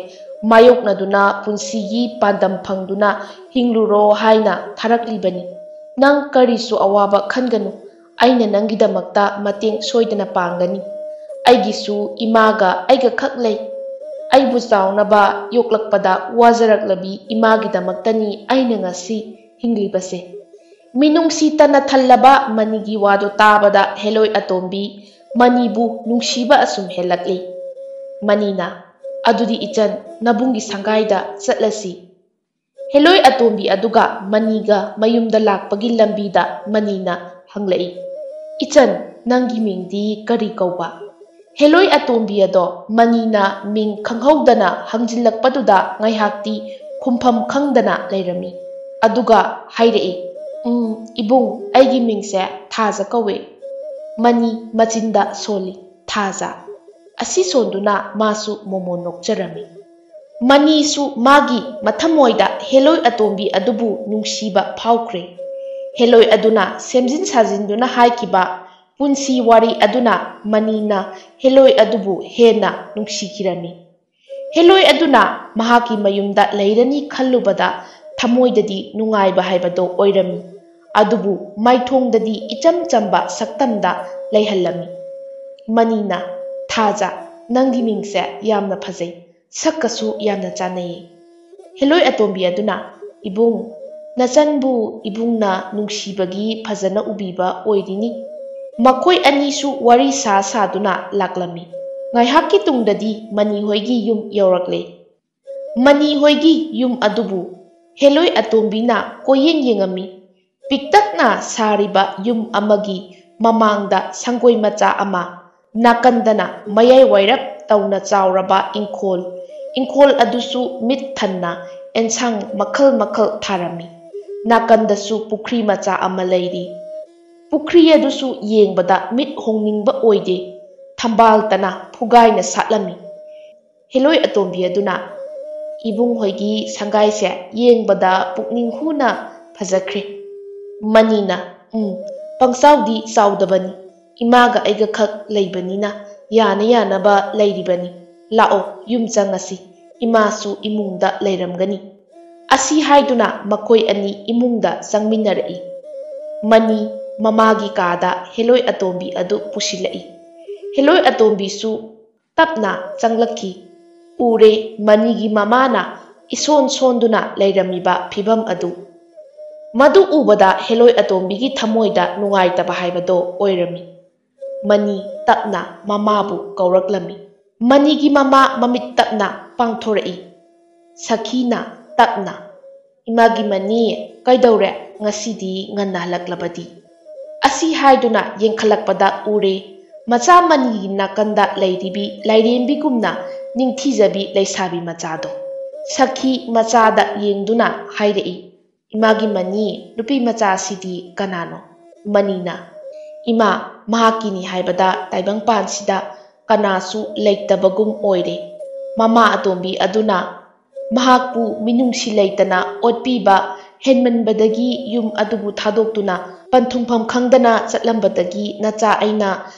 ꯃꯥꯌꯣꯛꯅꯗꯨꯅ ꯄꯨꯟꯁꯤꯒꯤ ꯄꯥꯟꯗꯝ ꯐꯪꯗꯨꯅ ꯍꯤꯡꯂꯨꯔꯣ ꯍꯥꯏꯅ ꯊꯥꯔꯛꯂꯤꯕꯅꯤ꯫ ꯅꯪ ꯀꯔꯤꯁꯨ ꯑꯋꯥꯕ ꯈꯟꯒꯅꯨ꯫ ꯑꯩꯅ ꯅꯪꯒꯤꯗꯃꯛꯇ ꯃꯇꯦꯡ ꯁꯣꯏꯗꯅ ꯄꯥꯡꯒꯅꯤ꯫ ꯑꯩꯒꯤꯁꯨ ꯏꯃꯥꯒ ꯑꯩꯒ ꯈꯛ ꯂꯩ꯫ ꯑꯩꯕꯨ ꯆꯥꯎꯅꯕ ꯌꯣꯛꯂꯛꯄꯗ ꯋꯥꯖꯔꯛꯂꯕꯤ ꯏꯃꯥꯒꯤꯗꯃꯛꯇꯅꯤ ꯑꯩꯅ ꯉꯁꯤ ꯍꯤꯡꯂꯤꯕꯁꯦ꯫" ꯃꯤꯅꯨꯡꯁꯤ ꯇꯅ ꯊꯜꯂꯕ ꯃꯅꯤꯒꯤ ꯋꯥꯗꯨ ꯇꯥꯕꯗ ꯍꯦꯂꯣꯏ ꯑꯇꯣꯝꯕꯤ ꯃꯅꯤꯕꯨ ꯅꯨꯡꯁꯤꯕ ꯑꯁꯨꯝ ꯍꯦꯜꯂꯛꯂꯤ꯫ ꯃꯅꯤꯅ, "ꯑꯗꯨꯗꯤ ꯏꯆꯟ, ꯅꯕꯨꯡꯒꯤ ꯁꯪꯒꯥꯏꯗ ꯆꯠꯂꯁꯤ꯫" ꯍꯦꯂꯣꯏ ꯑꯇꯣꯝꯕꯤ ꯑꯗꯨꯒ ꯃꯅꯤꯒ ꯃꯌꯨꯝꯗ ꯂꯥꯛꯄꯒꯤ ꯂꯝꯕꯤꯗ ꯃꯅꯤꯅ ꯍꯪꯂꯛꯏ, "ꯏꯆꯟ, ꯅꯪꯒꯤ ꯃꯤꯡꯗꯤ ꯀꯔꯤ ꯀꯧꯕ?" ꯍꯦꯂꯣꯏ ꯑꯇꯣꯝꯕꯤ ꯑꯗꯣ ꯃꯅꯤꯅ ꯃꯤꯡ ꯈꯪꯍꯧꯗꯅ ꯍꯪꯖꯤꯜꯂꯛꯄꯗꯨꯗ ꯉꯥꯏꯍꯥꯛꯇꯤ ꯈꯨꯝꯐꯝ ꯈꯪꯗꯅ ꯂꯩꯔꯝꯃꯤ꯫ ꯑꯗꯨꯒ ꯍꯥꯏꯔꯛꯏ, "ꯎꯝ, ꯏꯕꯨꯡ, ꯑꯩꯒꯤ ꯃꯤꯡꯁꯦ ꯊꯥꯖ ꯀꯧꯏ꯫" ꯃꯅꯤ ꯃꯆꯤꯟꯗ ꯁꯣꯜꯂꯤ, "ꯊꯥꯖ?" ꯑꯁꯤ ꯁꯣꯟꯗꯨꯅ ꯃꯥꯁꯨ ꯃꯣꯃꯣꯟ ꯅꯣꯛꯆꯔꯝꯃꯤ꯫ ꯃꯅꯤꯁꯨ ꯃꯥꯒꯤ ꯃꯊꯃꯣꯏꯗ ꯍꯦꯂꯣꯏ ꯑꯇꯣꯝꯕꯤ ꯑꯗꯨꯕꯨ ꯅꯨꯡꯁꯤꯕ ꯐꯥꯎꯈ꯭ꯔꯦ꯫ ꯍꯦꯂꯣꯏ ꯑꯗꯨꯅ ꯁꯦꯝꯖꯤꯟ ꯁꯥꯖꯤꯟꯗꯨꯅ ꯍꯥꯏꯈꯤꯕ ꯄꯨꯟꯁꯤ ꯋꯥꯔꯤ ꯑꯗꯨꯅ ꯃꯅꯤꯅ ꯍꯦꯂꯣꯏ ꯑꯗꯨꯕꯨ ꯍꯦꯟꯅ ꯅꯨꯡꯁꯤꯈꯤꯔꯝꯃꯤ꯫ ꯍꯦꯂꯣꯏ ꯑꯗꯨꯅ ꯃꯍꯥꯛꯀꯤ ꯃꯌꯨꯝꯗ ꯂꯩꯔꯅꯤ ꯈꯜꯂꯨꯕꯗ ꯊꯃꯣꯏꯗꯗꯤ ꯅꯨꯡꯉꯥꯏꯕ ꯍꯥꯏꯕꯗꯣ ꯑꯣꯏꯔꯝꯃꯤ꯫ ꯑꯗꯨꯕꯨ ꯃꯥꯏꯊꯣꯡꯗꯗꯤ ꯏꯆꯝ ꯆꯝꯕ ꯁꯛꯇꯝꯗ ꯂꯩꯍꯜꯂꯝꯃꯤ꯫ ꯃꯅꯤꯅ, "ꯊꯥꯖ, ꯅꯪꯒꯤ ꯃꯤꯡꯁꯦ ꯌꯥꯝꯅ ꯐꯖꯩ, ꯁꯛꯀꯁꯨ ꯌꯥꯝꯅ ꯆꯥꯟꯅꯩꯌꯦ꯫" ꯍꯦꯂꯣꯏ ꯑꯇꯣꯝꯕꯤ ꯑꯗꯨꯅ, "ꯏꯕꯨꯡ, ꯅꯆꯟꯕꯨ ꯏꯕꯨꯡꯅ ꯅꯨꯡꯁꯤꯕꯒꯤ ꯐꯖꯅ ꯎꯕꯤꯕ ꯑꯣꯏꯔꯤꯅꯤ꯫" ꯃꯈꯣꯏ ꯑꯅꯤꯁꯨ ꯋꯥꯔꯤ ꯁꯥ ꯁꯥꯗꯨꯅ ꯂꯥꯛꯂꯝꯃꯤ꯫ ꯉꯥꯏꯍꯥꯛꯀꯤ ꯇꯨꯡꯗꯗꯤ ꯃꯅꯤ ꯍꯣꯏꯒꯤ ꯌꯨꯝ ꯌꯧꯔꯛꯂꯦ꯫ ꯃꯅꯤ ꯍꯣꯏꯒꯤ ꯌꯨꯝ ꯑꯗꯨꯕꯨ ꯍꯦꯂꯣꯏ ꯑꯇꯣꯝꯕꯤꯅ ꯀꯣꯏꯌꯦꯡ ꯌꯦꯡꯉꯝꯃꯤ꯫ ꯄꯤꯛꯇꯛꯅ ꯁꯥꯔꯤꯕ ꯌꯨꯝ ꯑꯃꯒꯤ ꯃꯃꯥꯡꯗ ꯁꯪꯒꯣꯏ ꯃꯆꯥ ꯑꯃ, ꯅꯥꯀꯟꯗꯅ ꯃꯌꯥꯏ ꯋꯥꯏꯔꯞ ꯇꯧꯅ ꯆꯥꯎꯔꯕ ꯏꯪꯈꯣꯜ, ꯏꯪꯈꯣꯜ ꯑꯗꯨꯁꯨ ꯃꯤꯠ ꯊꯟꯅ ꯑꯦꯟꯁꯥꯡ ꯃꯈꯜ ꯃꯈꯜ ꯊꯥꯔꯝꯃꯤ꯫ ꯅꯥꯀꯟꯗꯁꯨ ꯄꯨꯈ꯭ꯔꯤ ꯃꯆꯥ ꯑꯃ ꯂꯩꯔꯤ꯫ ꯄꯨꯈ꯭ꯔꯤ ꯑꯗꯨꯁꯨ ꯌꯦꯡꯕꯗ ꯃꯤꯠ ꯍꯣꯡꯅꯤꯡꯕ ꯑꯣꯏꯗꯦ, ꯊꯝꯕꯥꯜꯇꯅ ꯐꯨꯒꯥꯏꯅ ꯁꯥꯠꯂꯝꯃꯤ꯫ ꯍꯦꯂꯣꯏ ꯑꯇꯣꯝꯕꯤ ꯑꯗꯨꯅ, "ꯏꯕꯨꯡ ꯍꯣꯏꯒꯤ ꯁꯪꯒꯥꯏꯁꯦ ꯌꯦꯡꯕꯗ ꯄꯨꯛꯅꯤꯡ ꯍꯨꯅ ꯐꯖꯈ꯭ꯔꯦ꯫" ꯃꯅꯤꯅ, "ꯎꯝ, ꯄꯪꯆꯥꯎꯗꯤ ꯆꯥꯎꯗꯕꯅꯤ, ꯏꯃꯥꯒ ꯑꯩꯒ ꯈꯛ ꯂꯩꯕꯅꯤꯅ ꯌꯥꯅ ꯌꯥꯅꯕ ꯂꯩꯔꯤꯕꯅꯤ꯫ ꯂꯥꯛꯑꯣ, ꯌꯨꯝ ꯆꯪꯉꯁꯤ, ꯏꯃꯥꯁꯨ ꯏꯃꯨꯡꯗ ꯂꯩꯔꯝꯒꯅꯤ꯫" ꯑꯁꯤ ꯍꯥꯏꯗꯨꯅ ꯃꯈꯣꯏ ꯑꯅꯤ ꯏꯃꯨꯡꯗ ꯆꯪꯃꯤꯟꯅꯔꯛꯏ꯫ ꯃꯅꯤ ꯃꯃꯥꯒꯤ ꯀꯥꯗ ꯍꯦꯂꯣꯏ ꯑꯇꯣꯝꯕꯤ ꯑꯗꯨ ꯄꯨꯁꯤꯜꯂꯛꯏ꯫ ꯍꯦꯂꯣꯏ ꯑꯇꯣꯝꯕꯤꯁꯨ ꯇꯞꯅ ꯆꯪꯂꯛꯈꯤ꯫ ꯎꯔꯦ, ꯃꯅꯤꯒꯤ ꯃꯃꯥꯅ ꯏꯁꯣꯟ ꯁꯣꯟꯗꯨꯅ ꯂꯩꯔꯝꯃꯤꯕ ꯐꯤꯚꯝ ꯑꯗꯨ꯫ ꯃꯗꯨ ꯎꯕꯗ ꯍꯦꯂꯣꯏ ꯑꯇꯣꯝꯕꯤꯒꯤ ꯊꯃꯣꯏꯗ ꯅꯨꯡꯉꯥꯏꯇꯕ ꯍꯥꯏꯕꯗꯣ ꯑꯣꯏꯔꯝꯃꯤ꯫ ꯃꯅꯤ ꯇꯞꯅ ꯃꯃꯥꯕꯨ ꯀꯧꯔꯛꯂꯝꯃꯤ꯫ ꯃꯅꯤꯒꯤ ꯃꯃꯥ ꯃꯃꯤꯠ ꯇꯞꯅ ꯄꯥꯡꯊꯣꯔꯛꯏ꯫ ꯁꯈꯤꯅ ꯇꯞꯅ, "ꯏꯃꯥꯒꯤ ꯃꯅꯤ, ꯀꯩꯗꯧꯔꯦ? ꯉꯁꯤꯗꯤ ꯉꯟꯅ ꯍꯜꯂꯛꯂꯕꯗꯤ?" ꯑꯁꯤ ꯍꯥꯏꯗꯨꯅ ꯌꯦꯡꯈꯠꯂꯛꯄꯗ ꯎꯔꯦ, ꯃꯆꯥ ꯃꯅꯤꯒꯤ ꯅꯥꯀꯟꯗ ꯂꯩꯔꯤꯕꯤ ꯂꯥꯏꯔꯦꯝꯕꯤꯒꯨꯝꯅ ꯅꯤꯡꯊꯤꯖꯕꯤ ꯂꯩꯁꯥꯕꯤ ꯃꯆꯥꯗꯣ꯫ ꯁꯈꯤ ꯃꯆꯥꯗ ꯌꯦꯡꯗꯨꯅ ꯍꯥꯏꯔꯛꯏ, "ꯏꯃꯥꯒꯤ ꯃꯅꯤ, ꯅꯨꯄꯤ ꯃꯆꯥꯁꯤꯗꯤ ꯀꯅꯥꯅꯣ?" ꯃꯅꯤꯅ, "ꯏꯃꯥ, ꯃꯍꯥꯛꯀꯤꯅꯤ ꯍꯥꯏꯕꯗ ꯇꯥꯏꯕꯪꯄꯥꯟꯁꯤꯗ ꯀꯅꯥꯁꯨ ꯂꯩꯇꯕꯒꯨꯝ ꯑꯣꯏꯔꯦ꯫ ꯃꯃꯥ ꯑꯇꯣꯝꯕꯤ ꯑꯗꯨꯅ ꯃꯍꯥꯛꯄꯨ ꯃꯤꯅꯨꯡꯁꯤ ꯂꯩꯇꯅ ꯑꯣꯠꯄꯤꯕ ꯍꯦꯟꯃꯟꯕꯗꯒꯤ ꯌꯨꯝ ꯑꯗꯨꯕꯨ ꯊꯥꯗꯣꯛꯇꯨꯅ ꯄꯟꯊꯨꯡꯐꯝ ꯈꯪꯗꯅ ꯆꯠꯂꯝꯕꯗꯒꯤ ꯅꯆꯥ ꯑꯩꯅ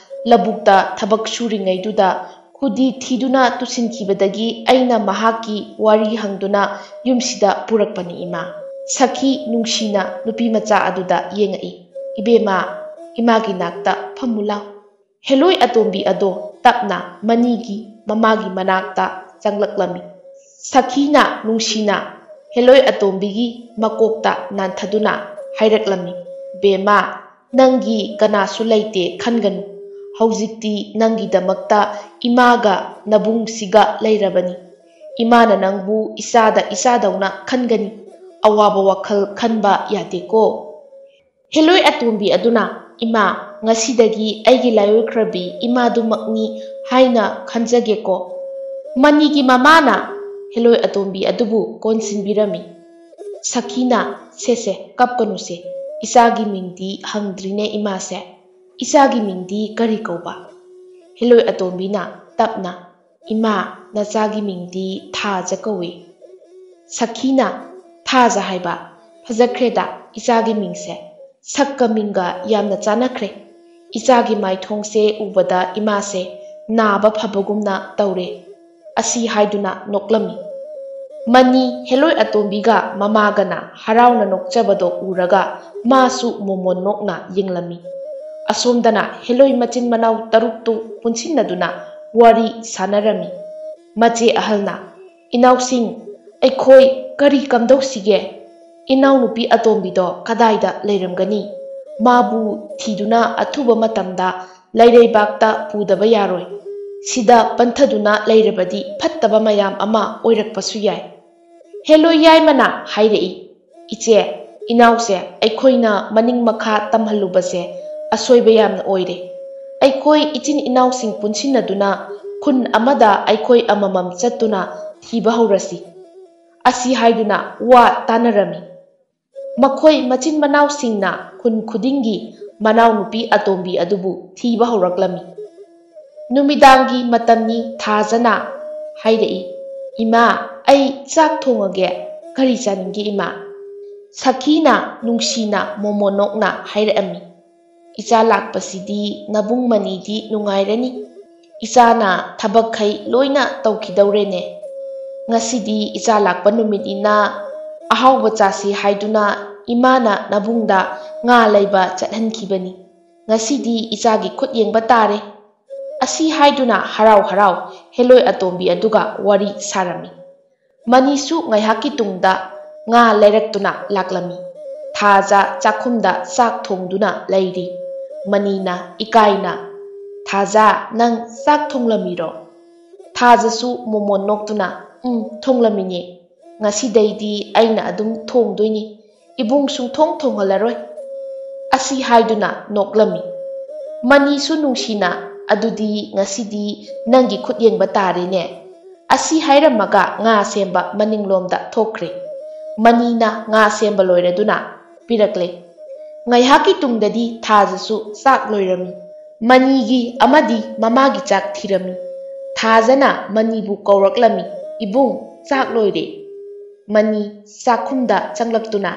ꯂꯧꯕꯨꯛꯇ ꯊꯕꯛ ꯁꯨꯔꯤꯉꯩꯗꯨꯗ ꯈꯨꯗꯤ ꯊꯤꯗꯨꯅ ꯇꯨꯁꯤꯟꯈꯤꯕꯗꯒꯤ ꯑꯩꯅ ꯃꯍꯥꯛꯀꯤ ꯋꯥꯔꯤ ꯍꯪꯗꯨꯅ ꯌꯨꯝꯁꯤꯗ ꯄꯨꯔꯛꯄꯅꯤ, ꯏꯃꯥ꯫" ꯁꯈꯤ ꯅꯨꯡꯁꯤꯅ ꯅꯨꯄꯤ ꯃꯆꯥ ꯑꯗꯨꯗ ꯌꯦꯡꯉꯛꯏ꯫ "ꯏꯕꯦꯝꯃ, ꯏꯃꯥꯒꯤ ꯅꯥꯛꯇ ꯐꯝꯃꯨ ꯂꯥꯎ꯫" ꯍꯦꯂꯣꯏ ꯑꯇꯣꯝꯕꯤ ꯑꯗꯣ ꯇꯞꯅ ꯃꯅꯤꯒꯤ ꯃꯃꯥꯒꯤ ꯃꯅꯥꯛꯇ ꯆꯪꯂꯛꯂꯝꯃꯤ꯫ ꯁꯈꯤꯅ ꯅꯨꯡꯁꯤꯅ ꯍꯦꯂꯣꯏ ꯑꯇꯣꯝꯕꯤꯒꯤ ꯃꯀꯣꯛꯇ ꯅꯥꯟꯊꯗꯨꯅ ꯍꯥꯏꯔꯛꯂꯝꯃꯤ, "ꯕꯦꯝꯃ, ꯅꯪꯒꯤ ꯀꯅꯥꯁꯨ ꯂꯩꯇꯦ ꯈꯟꯒꯅꯨ꯫ ꯍꯧꯖꯤꯛꯇꯤ ꯅꯪꯒꯤꯗꯃꯛꯇ ꯏꯃꯥꯒ ꯅꯕꯨꯡꯁꯤꯒ ꯂꯩꯔꯕꯅꯤ꯫ ꯏꯃꯥꯅ ꯅꯪꯕꯨ ꯏꯆꯥꯗ ꯏꯆꯥꯗꯧꯅ ꯈꯟꯒꯅꯤ꯫ ꯑꯋꯥꯕ ꯋꯥꯈꯜ ꯈꯟꯕ ꯌꯥꯗꯦꯀꯣ"꯫ ꯍꯦꯂꯣꯏ ꯑꯇꯣꯝꯕꯤ ꯑꯗꯨꯅ, "ꯏꯃꯥ, ꯉꯁꯤꯗꯒꯤ ꯑꯩꯒꯤ ꯂꯥꯏꯑꯣꯏꯈ꯭ꯔꯕꯤ ꯏꯃꯥꯗꯨꯃꯛꯅꯤ ꯍꯥꯏꯅ ꯈꯟꯖꯒꯦꯀꯣ"꯫ ꯃꯅꯤꯒꯤ ꯃꯃꯥꯅ ꯍꯦꯂꯣꯏ ꯑꯇꯣꯝꯕꯤ ꯑꯗꯨꯕꯨ ꯀꯣꯟꯁꯤꯟꯕꯤꯔꯝꯃꯤ꯫ ꯁꯈꯤꯅ, "ꯁꯦ ꯁꯦ, ꯀꯞꯀꯅꯨꯁꯦ꯫ ꯏꯆꯥꯒꯤ ꯃꯤꯡꯗꯤ ꯍꯪꯗ꯭ꯔꯤꯅꯦ ꯏꯃꯥꯁꯦ꯫ ꯏꯆꯥꯒꯤ ꯃꯤꯡꯗꯤ ꯀꯔꯤ ꯀꯧꯕ?" ꯍꯦꯂꯣꯏ ꯑꯇꯣꯝꯕꯤꯅ ꯇꯞꯅ, "ꯏꯃꯥ, ꯅꯆꯥꯒꯤ ꯃꯤꯡꯗꯤ ꯊꯥꯖ ꯀꯧꯏ"꯫ ꯁꯈꯤꯅ, "ꯊꯥꯖ ꯍꯥꯏꯕ? ꯐꯖꯈ꯭ꯔꯦꯗ ꯏꯆꯥꯒꯤ ꯃꯤꯡꯁꯦ꯫ ꯁꯛꯀ ꯃꯤꯡꯒ ꯌꯥꯝꯅ ꯆꯥꯟꯅꯈ꯭ꯔꯦ꯫ ꯏꯆꯥꯒꯤ ꯃꯥꯏꯊꯣꯡꯁꯦ ꯎꯕꯗ ꯏꯃꯥꯁꯦ ꯅꯥꯕ ꯐꯕꯒꯨꯝꯅ ꯇꯧꯔꯦ"꯫ ꯑꯁꯤ ꯍꯥꯏꯗꯨꯅ ꯅꯣꯛꯂꯝꯃꯤ꯫ ꯃꯅꯤ ꯍꯦꯂꯣꯏ ꯑꯇꯣꯝꯕꯤꯒ ꯃꯃꯥꯒꯅ ꯍꯔꯥꯎꯅ ꯅꯣꯛꯆꯕꯗꯣ ꯎꯔꯒ ꯃꯥꯁꯨ ꯃꯣꯃꯣꯟ ꯅꯣꯛꯅ ꯌꯦꯡꯂꯝꯃꯤ꯫ ꯑꯁꯣꯝꯗꯅ ꯍꯦꯂꯣꯏ ꯃꯆꯤꯟ ꯃꯅꯥꯎ ꯇꯔꯨꯛꯇꯨ ꯄꯨꯟꯁꯤꯟꯅꯗꯨꯅ ꯋꯥꯔꯤ ꯁꯥꯟꯅꯔꯝꯃꯤ꯫ ꯃꯆꯦ ꯑꯍꯜꯅ, "ꯏꯅꯥꯎꯁꯤꯡ, ꯑꯩꯈꯣꯏ ꯀꯔꯤ ꯀꯝꯗꯧꯁꯤꯒꯦ? ꯏꯅꯥꯎꯅꯨꯄꯤ ꯑꯇꯣꯝꯕꯤꯗꯣ ꯀꯗꯥꯏꯗ ꯂꯩꯔꯝꯒꯅꯤ? ꯃꯥꯕꯨ ꯊꯤꯗꯨꯅ ꯑꯊꯨꯕ ꯃꯇꯝꯗ ꯂꯩꯔꯩꯕꯥꯛꯇ ꯄꯨꯗꯕ ꯌꯥꯔꯣꯏ꯫ ꯁꯤꯗ ꯄꯟꯊꯗꯨꯅ ꯂꯩꯔꯕꯗꯤ ꯐꯠꯇꯕ ꯃꯌꯥꯝ ꯑꯃ ꯑꯣꯏꯔꯛꯄꯁꯨ ꯌꯥꯏ"꯫ ꯍꯦꯂꯣꯏ ꯌꯥꯏꯃꯅ ꯍꯥꯏꯔꯛꯏ, "ꯏꯆꯦ, ꯏꯅꯥꯎꯁꯦ ꯑꯩꯈꯣꯏꯅ ꯃꯅꯤꯡ ꯃꯈꯥ ꯇꯝꯍꯜꯂꯨꯕꯁꯦ ꯑꯁꯣꯏꯕ ꯌꯥꯝꯅ ꯑꯣꯏꯔꯦ꯫ ꯑꯩꯈꯣꯏ ꯏꯆꯤꯟ ꯏꯅꯥꯎꯁꯤꯡ ꯄꯨꯟꯁꯤꯟꯅꯗꯨꯅ ꯈꯨꯟ ꯑꯃꯗ ꯑꯩꯈꯣꯏ ꯑꯃꯃꯝ ꯆꯠꯇꯨꯅ ꯊꯤꯕ ꯍꯧꯔꯁꯤ"꯫ ꯑꯁꯤ ꯍꯥꯏꯗꯨꯅ ꯋꯥ ꯇꯥꯅꯔꯝꯃꯤ꯫ ꯃꯈꯣꯏ ꯃꯆꯤꯟ ꯃꯅꯥꯎꯁꯤꯡꯅ ꯈꯨꯟ ꯈꯨꯗꯤꯡꯒꯤ ꯃꯅꯥꯎꯅꯨꯄꯤ ꯑꯇꯣꯝꯕꯤ ꯑꯗꯨꯕꯨ ꯊꯤꯕ ꯍꯧꯔꯛꯂꯝꯃꯤ꯫ ꯅꯨꯃꯤꯗꯥꯡꯒꯤ ꯃꯇꯝꯅꯤ꯫ ꯊꯥꯖꯅ ꯍꯥꯏꯔꯛꯏ, "ꯏꯃꯥ, ꯑꯩ ꯆꯥꯛ ꯊꯣꯡꯉꯒꯦ꯫ ꯀꯔꯤ ꯆꯥꯅꯤꯡꯒꯦ ꯏꯃꯥ?" ꯁꯈꯤꯅ ꯅꯨꯡꯁꯤꯅ ꯃꯣꯃꯣꯟ ꯅꯣꯛꯅ ꯍꯥꯏꯔꯛꯑꯝꯃꯤ, "ꯏꯆꯥ ꯂꯥꯛꯄꯁꯤꯗꯤ ꯅꯕꯨꯡ ꯃꯅꯤꯗꯤ ꯅꯨꯡꯉꯥꯏꯔꯅꯤ꯫ ꯏꯆꯥꯅ ꯊꯕꯛꯈꯩ ꯂꯣꯏꯅ ꯇꯧꯈꯤꯗꯧꯔꯦꯅꯦ꯫ ꯉꯁꯤꯗꯤ ꯏꯆꯥ ꯂꯥꯛꯄ ꯅꯨꯃꯤꯠꯅꯤꯅ ꯑꯍꯥꯎꯕ ꯆꯥꯁꯤ ꯍꯥꯏꯗꯨꯅ ꯏꯃꯥꯅ ꯅꯕꯨꯡꯗ ꯉꯥ ꯂꯩꯕ ꯆꯠꯍꯟꯈꯤꯕꯅꯤ꯫ ꯉꯁꯤꯗꯤ ꯏꯆꯥꯒꯤ ꯈꯨꯠ ꯌꯦꯡꯕ ꯇꯥꯔꯦ"꯫ ꯑꯁꯤ ꯍꯥꯏꯗꯨꯅ ꯍꯔꯥꯎ ꯍꯔꯥꯎ ꯍꯦꯂꯣꯏ ꯑꯇꯣꯝꯕꯤ ꯑꯗꯨꯒ ꯋꯥꯔꯤ ꯁꯥꯔꯝꯃꯤ꯫ ꯃꯅꯤꯁꯨ ꯉꯥꯏꯍꯥꯛꯀꯤ ꯇꯨꯡꯗ ꯉꯥ ꯂꯩꯔꯛꯇꯨꯅ ꯂꯥꯛꯂꯝꯃꯤ꯫ ꯊꯥꯖ ꯆꯥꯛꯈꯨꯝꯗ ꯆꯥꯛ ꯊꯣꯡꯗꯨꯅ ꯂꯩꯔꯤ꯫ ꯃꯅꯤꯅ ꯏꯀꯥꯏꯅ, "ꯊꯥꯖ, ꯅꯪ ꯆꯥꯛ ꯊꯣꯡꯂꯝꯃꯤꯔꯣ?" ꯊꯥꯖꯁꯨ ꯃꯣꯃꯣꯟ ꯅꯣꯛꯇꯨꯅ, "ꯎꯝ, ꯊꯣꯡꯂꯝꯃꯤꯅꯦ꯫ ꯉꯁꯤꯗꯩꯗꯤ ꯑꯩꯅ ꯑꯗꯨꯝ ꯊꯣꯡꯗꯣꯏꯅꯤ꯫ ꯏꯕꯨꯡ ꯁꯨꯡꯊꯣꯡ ꯊꯣꯡꯍꯜꯂꯔꯣꯏ"꯫ ꯑꯁꯤ ꯍꯥꯏꯗꯨꯅ ꯅꯣꯛꯂꯝꯃꯤ꯫ ꯃꯅꯤꯁꯨ ꯅꯨꯡꯁꯤꯅ, "ꯑꯗꯨꯗꯤ ꯉꯁꯤꯗꯤ ꯅꯪꯒꯤ ꯈꯨꯠ ꯌꯦꯡꯕ ꯇꯥꯔꯦꯅꯦ"꯫ ꯑꯁꯤ ꯍꯥꯏꯔꯝꯃꯒ ꯉꯥ ꯁꯦꯝꯕ ꯃꯅꯤꯡꯂꯣꯝꯗ ꯊꯣꯛꯈ꯭ꯔꯦ꯫ ꯃꯅꯤꯅ ꯉꯥ ꯁꯦꯝꯕ ꯂꯣꯏꯔꯗꯨꯅ ꯄꯤꯔꯛꯂꯦ꯫ ꯉꯥꯏꯍꯥꯛꯀꯤ ꯇꯨꯡꯗꯗꯤ ꯊꯥꯖꯁꯨ ꯆꯥꯛ ꯂꯣꯏꯔꯝꯃꯤ꯫ ꯃꯅꯤꯒꯤ ꯑꯃꯗꯤ ꯃꯃꯥꯒꯤ ꯆꯥꯛ ꯊꯤꯔꯝꯃꯤ꯫ ꯊꯥꯖꯅ ꯃꯅꯤꯕꯨ ꯀꯧꯔꯛꯂꯝꯃꯤ, "ꯏꯕꯨꯡ, ꯆꯥꯛ ꯂꯣꯏꯔꯦ"꯫ ꯃꯅꯤ ꯆꯥꯛꯈꯨꯝꯗ ꯆꯪꯂꯛꯇꯨꯅ,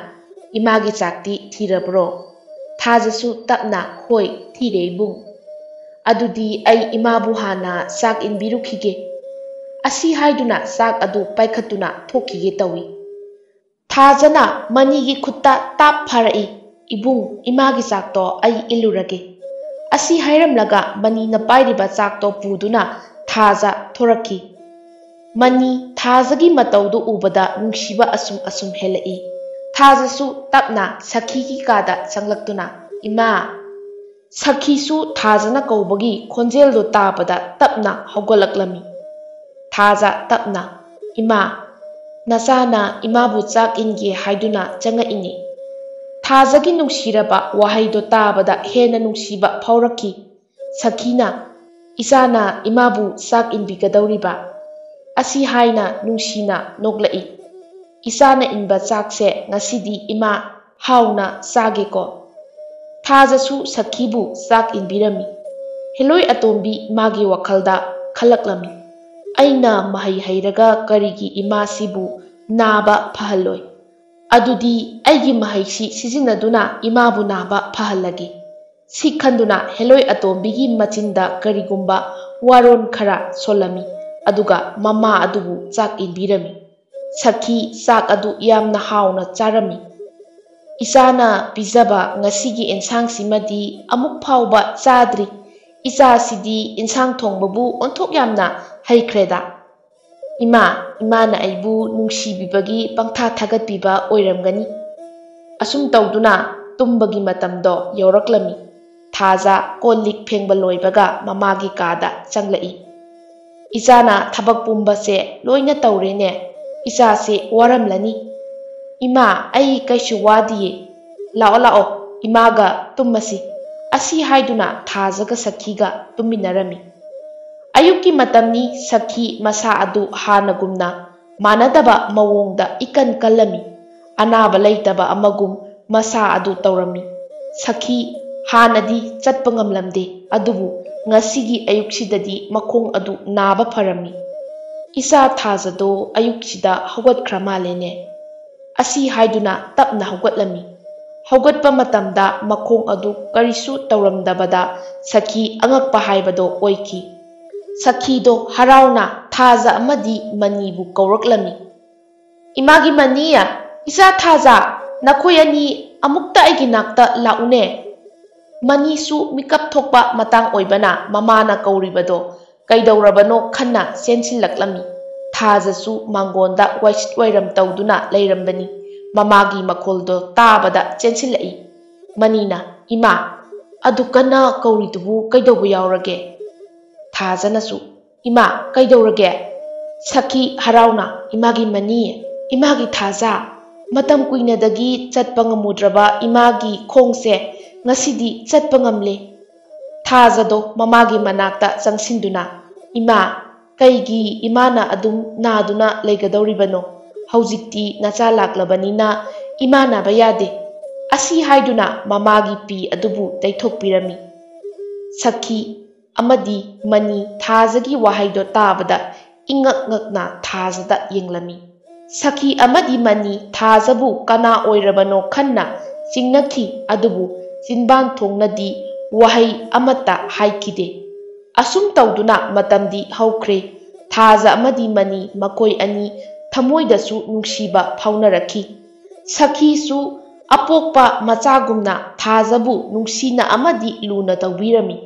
"ꯏꯃꯥꯒꯤ ꯆꯥꯛꯇꯤ ꯊꯤꯔꯕ꯭ꯔꯣ?" ꯊꯥꯖꯁꯨ ꯇꯞꯅ, "ꯍꯣꯏ, ꯊꯤꯔꯦ ꯏꯕꯨꯡ"꯫ "ꯑꯗꯨꯗꯤ ꯑꯩ ꯏꯃꯥꯕꯨ ꯍꯥꯟꯅ ꯆꯥꯛ ꯏꯟꯕꯤꯔꯨꯈꯤꯒꯦ"꯫ ꯑꯁꯤ ꯍꯥꯏꯗꯨꯅ ꯆꯥꯛ ꯑꯗꯨ ꯄꯥꯏꯈꯠꯇꯨꯅ ꯊꯣꯛꯈꯤꯒꯦ ꯇꯧꯏ꯫ ꯊꯥꯖꯅ ꯃꯅꯤꯒꯤ ꯈꯨꯠꯇ ꯇꯥꯞ ꯐꯥꯔꯛꯏ, "ꯏꯕꯨꯡ, ꯏꯃꯥꯒꯤ ꯆꯥꯛꯇꯣ ꯑꯩ ꯏꯜꯂꯨꯔꯒꯦ"꯫ ꯑꯁꯤ ꯍꯥꯏꯔꯝꯂꯒ ꯃꯅꯤꯅ ꯄꯥꯏꯔꯤꯕ ꯆꯥꯛꯇꯣ ꯄꯨꯗꯨꯅ ꯊꯥꯖ ꯊꯣꯔꯛꯈꯤ꯫ ꯃꯅꯤ ꯊꯥꯖꯒꯤ ꯃꯇꯧꯗꯨ ꯎꯕꯗ ꯅꯨꯡꯁꯤꯕ ꯑꯁꯨꯝ ꯑꯁꯨꯝ ꯍꯦꯜꯂꯛꯏ꯫ ꯊꯥꯖꯁꯨ ꯇꯞꯅ ꯁꯈꯤꯒꯤ ꯀꯥꯗ ꯆꯪꯂꯛꯇꯨꯅ, "ꯏꯃꯥ"꯫ ꯁꯈꯤꯁꯨ ꯊꯥꯖꯅ ꯀꯧꯕꯒꯤ ꯈꯣꯟꯖꯦꯜꯗꯨ ꯇꯥꯕꯗ ꯇꯞꯅ ꯍꯧꯒꯠꯂꯛꯂꯝꯃꯤ꯫ ꯊꯥꯖ ꯇꯞꯅ, "ꯏꯃꯥ, ꯅꯆꯥꯅ ꯏꯃꯥꯕꯨ ꯆꯥꯛ ꯏꯟꯒꯦ ꯍꯥꯏꯗꯨꯅ ꯆꯪꯉꯛꯏꯅꯦ"꯫ ꯊꯥꯖꯒꯤ ꯅꯨꯡꯁꯤꯔꯕ ꯋꯥꯍꯩꯗꯣ ꯇꯥꯕꯗ ꯍꯦꯟꯅ ꯅꯨꯡꯁꯤꯕ ꯐꯥꯎꯔꯛꯈꯤ꯫ ꯁꯈꯤꯅ, "ꯏꯆꯥꯅ ꯏꯃꯥꯕꯨ ꯆꯥꯛ ꯏꯟꯕꯤꯒꯗꯧꯔꯤꯕ"꯫ ꯑꯁꯤ ꯍꯥꯏꯅ ꯅꯨꯡꯁꯤꯅ ꯅꯣꯛꯂꯛꯏ꯫ "ꯏꯆꯥꯅ ꯏꯟꯕ ꯆꯥꯛꯁꯦ ꯉꯁꯤꯗꯤ ꯏꯃꯥ ꯍꯥꯎꯅ ꯆꯥꯒꯦꯀꯣ"꯫ ꯊꯥꯖꯁꯨ ꯁꯈꯤꯕꯨ ꯆꯥꯛ ꯏꯟꯕꯤꯔꯝꯃꯤ꯫ ꯍꯦꯂꯣꯏ ꯑꯇꯣꯝꯕꯤ ꯃꯥꯒꯤ ꯋꯥꯈꯜꯗ ꯈꯜꯂꯛꯂꯝꯃꯤ, "ꯑꯩꯅ ꯃꯍꯩ ꯍꯩꯔꯒ ꯀꯔꯤꯒꯤ ꯏꯃꯥꯁꯤꯕꯨ ꯅꯥꯕ ꯐꯍꯜꯂꯣꯏ? ꯑꯗꯨꯗꯤ ꯑꯩꯒꯤ ꯃꯍꯩꯁꯤ ꯁꯤꯖꯤꯟꯅꯗꯨꯅ ꯏꯃꯥꯕꯨ ꯅꯥꯕ ꯐꯍꯜꯂꯒꯦ"꯫ ꯁꯤ ꯈꯟꯗꯨꯅ ꯍꯦꯂꯣꯏ ꯑꯇꯣꯝꯕꯤꯒꯤ ꯃꯆꯤꯟꯗ ꯀꯔꯤꯒꯨꯝꯕ ꯋꯥꯔꯣꯟ ꯈꯔ ꯁꯣꯜꯂꯝꯃꯤ, ꯑꯗꯨꯒ ꯃꯃꯥ ꯑꯗꯨꯕꯨ ꯆꯥꯛ ꯏꯟꯕꯤꯔꯝꯃꯤ꯫ ꯁꯈꯤ ꯆꯥꯛ ꯑꯗꯨ ꯌꯥꯝꯅ ꯍꯥꯎꯅ ꯆꯥꯔꯝꯃꯤ꯫ "ꯏꯆꯥꯅ ꯄꯤꯖꯕ ꯉꯁꯤꯒꯤ ꯑꯦꯟꯁꯥꯡꯁꯤꯃꯗꯤ ꯑꯃꯨꯛ ꯐꯥꯎꯕ ꯆꯥꯗ꯭ꯔꯤ꯫ "ꯏꯆꯥꯁꯤꯗꯤ ꯏꯟꯁꯥꯡ ꯊꯣꯡꯕꯕꯨ ꯑꯣꯟꯊꯣꯛ ꯌꯥꯝꯅ ꯍꯩꯈ꯭ꯔꯦꯗ꯫ ꯏꯃꯥ, ꯏꯃꯥꯅ ꯑꯩꯕꯨ ꯅꯨꯡꯁꯤꯕꯤꯕꯒꯤ ꯄꯪꯊꯥ ꯊꯥꯒꯠꯄꯤꯕ ꯑꯣꯏꯔꯝꯒꯅꯤ"꯫ ꯑꯁꯨꯝ ꯇꯧꯗꯨꯅ ꯇꯨꯝꯕꯒꯤ ꯃꯇꯝꯗꯣ ꯌꯧꯔꯛꯂꯝꯃꯤ꯫ ꯊꯥꯖ ꯀꯣꯜ ꯂꯤꯛ ꯐꯦꯡꯕ ꯂꯣꯏꯕꯒ ꯃꯃꯥꯒꯤ ꯀꯥꯗ ꯆꯪꯂꯛꯏ꯫ "ꯏꯆꯥꯅ ꯊꯕꯛ ꯄꯨꯝꯕꯁꯦ ꯂꯣꯏꯅ ꯇꯧꯔꯦꯅꯦ꯫ ꯏꯆꯥꯁꯦ ꯋꯥꯔꯝꯂꯅꯤ"꯫ "ꯏꯃꯥ, ꯑꯩ ꯀꯩꯁꯨ ꯋꯥꯗꯤꯌꯦ꯫ ꯂꯥꯛꯑꯣ, ꯂꯥꯛꯑꯣ, ꯏꯃꯥꯒ ꯇꯨꯝꯃꯁꯤ"꯫ ꯑꯁꯤ ꯍꯥꯏꯗꯨꯅ ꯊꯥꯖꯒ ꯁꯈꯤꯒ ꯇꯨꯝꯃꯤꯟꯅꯔꯝꯃꯤ꯫ ꯑꯌꯨꯛꯀꯤ ꯃꯇꯝꯅꯤ꯫ ꯁꯈꯤ ꯃꯁꯥ ꯑꯗꯨ ꯍꯥꯟꯅꯒꯨꯝꯅ ꯃꯥꯟꯅꯗꯕ ꯃꯑꯣꯡꯗ ꯏꯀꯟ ꯀꯜꯂꯝꯃꯤ꯫ ꯑꯅꯥꯕ ꯂꯩꯇꯕ ꯑꯃꯒꯨꯝ ꯃꯁꯥ ꯑꯗꯨ ꯇꯧꯔꯝꯃꯤ꯫ ꯁꯈꯤ ꯍꯥꯟꯅꯗꯤ ꯆꯠꯄ ꯉꯝꯂꯝꯗꯦ, ꯑꯗꯨꯕꯨ ꯉꯁꯤꯒꯤ ꯑꯌꯨꯛꯁꯤꯗꯗꯤ ꯃꯈꯣꯡ ꯑꯗꯨ ꯅꯥꯕ ꯐꯔꯝꯃꯤ꯫ "ꯏꯆꯥ ꯊꯥꯖꯗꯣ ꯑꯌꯨꯛꯁꯤꯗ ꯍꯧꯒꯠꯈ꯭ꯔ ꯃꯥꯜꯂꯦꯅꯦ"꯫ ꯑꯁꯤ ꯍꯥꯏꯗꯨꯅ ꯇꯞꯅ ꯍꯧꯒꯠꯂꯝꯃꯤ꯫ ꯍꯧꯒꯠꯄ ꯃꯇꯝꯗ ꯃꯈꯣꯡ ꯑꯗꯨ ꯀꯔꯤꯁꯨ ꯇꯧꯔꯝꯗꯕꯗ ꯁꯈꯤ ꯑꯉꯛꯄ ꯍꯥꯏꯕꯗꯣ ꯑꯣꯏꯈꯤ꯫ ꯁꯈꯤꯗꯣ ꯍꯔꯥꯎꯅ ꯊꯥꯖ ꯑꯃꯗꯤ ꯃꯅꯤꯕꯨ ꯀꯧꯔꯛꯂꯝꯃꯤ꯫ "ꯏꯃꯥꯒꯤ ꯃꯅꯤ, ꯏꯆꯥ ꯊꯥꯖ, ꯅꯈꯣꯏ ꯑꯅꯤ ꯑꯃꯨꯛꯇ ꯑꯩꯒꯤ ꯅꯥꯛꯇ ꯂꯥꯛꯎꯅꯦ"꯫ ꯃꯅꯤꯁꯨ ꯃꯤꯀꯞ ꯊꯣꯛꯄ ꯃꯇꯥꯡ ꯑꯣꯏꯕꯅ ꯃꯃꯥꯅ ꯀꯧꯔꯤꯕꯗꯣ ꯀꯩꯗꯧꯔꯕꯅꯣ ꯈꯟꯅ ꯆꯦꯟꯁꯤꯜꯂꯛꯂꯝꯃꯤ꯫ ꯊꯥꯖꯁꯨ ꯃꯥꯡꯒꯣꯟꯗ ꯋꯥꯏꯁꯤꯠ ꯋꯥꯏꯔꯝ ꯇꯧꯗꯨꯅ ꯂꯩꯔꯝꯕꯅꯤ꯫ ꯃꯃꯥꯒꯤ ꯃꯈꯣꯜꯗꯣ ꯇꯥꯕꯗ ꯆꯦꯟꯁꯤꯜꯂꯛꯏ꯫ ꯃꯅꯤꯅ, "ꯏꯃꯥ, ꯑꯗꯨ ꯀꯟꯅ ꯀꯧꯔꯤꯗꯨꯕꯨ ꯀꯩꯗꯧꯕ ꯌꯥꯎꯔꯒꯦ?" ꯊꯥꯖꯅꯁꯨ, "ꯏꯃꯥ, ꯀꯩꯗꯧꯔꯒꯦ?" ꯁꯈꯤ ꯍꯔꯥꯎꯅ, "ꯏꯃꯥꯒꯤ ꯃꯅꯤ, ꯏꯃꯥꯒꯤ ꯊꯥꯖ, ꯃꯇꯝ ꯀꯨꯏꯅꯗꯒꯤ ꯆꯠꯄ ꯉꯝꯃꯨꯗ꯭ꯔꯕ ꯏꯃꯥꯒꯤ ꯈꯣꯡꯁꯦ ꯉꯁꯤꯗꯤ ꯆꯠꯄ ꯉꯝꯂꯦ"꯫ ꯊꯥꯖꯗꯣ ꯃꯃꯥꯒꯤ ꯃꯅꯥꯛꯇ ꯆꯪꯁꯤꯟꯗꯨꯅ, "ꯏꯃꯥ, ꯀꯩꯒꯤ ꯏꯃꯥꯅ ꯑꯗꯨꯝ ꯅꯥꯗꯨꯅ ꯂꯩꯒꯗꯧꯔꯤꯕꯅꯣ? ꯍꯧꯖꯤꯛꯇꯤ ꯅꯆꯥ ꯂꯥꯛꯂꯕꯅꯤꯅ ꯏꯃꯥ ꯅꯥꯕ ꯌꯥꯗꯦ"꯫ ꯑꯁꯤ ꯍꯥꯏꯗꯨꯅ ꯃꯃꯥꯒꯤ ꯄꯤ ꯑꯗꯨꯕꯨ ꯇꯩꯊꯣꯛꯄꯤꯔꯝꯃꯤ꯫ ꯁꯈꯤ ꯑꯃꯗꯤ ꯃꯅꯤ ꯊꯥꯖꯒꯤ ꯋꯥꯍꯩꯗꯣ ꯇꯥꯕꯗ ꯏꯉꯛ ꯉꯛꯅ ꯊꯥꯖꯗ ꯌꯦꯡꯂꯝꯃꯤ꯫ ꯁꯈꯤ ꯑꯃꯗꯤ ꯃꯅꯤ ꯊꯥꯖꯕꯨ ꯀꯅꯥ ꯑꯣꯏꯔꯕꯅꯣ ꯈꯟꯅ ꯆꯤꯡꯅꯈꯤ, ꯑꯗꯨꯕꯨ ꯆꯤꯟꯕꯥꯟ ꯊꯣꯡꯅꯗꯤ ꯋꯥꯍꯩ ꯑꯃꯠꯇ ꯍꯥꯏꯈꯤꯗꯦ꯫ ꯑꯁꯨꯝ ꯇꯧꯗꯨꯅ ꯃꯇꯝꯗꯤ ꯍꯧꯈ꯭ꯔꯦ꯫ ꯊꯥꯖ ꯑꯃꯗꯤ ꯃꯅꯤ ꯃꯈꯣꯏ ꯑꯅꯤ ꯊꯃꯣꯏꯗꯁꯨ ꯅꯨꯡꯁꯤꯕ ꯐꯥꯎꯅꯔꯛꯈꯤ꯫ ꯁꯈꯤꯁꯨ ꯑꯄꯣꯛꯄ ꯃꯆꯥꯒꯨꯝꯅ ꯊꯥꯖꯕꯨ ꯅꯨꯡꯁꯤꯅ ꯑꯃꯗꯤ ꯂꯨꯅ ꯇꯧꯕꯤꯔꯝꯃꯤ꯫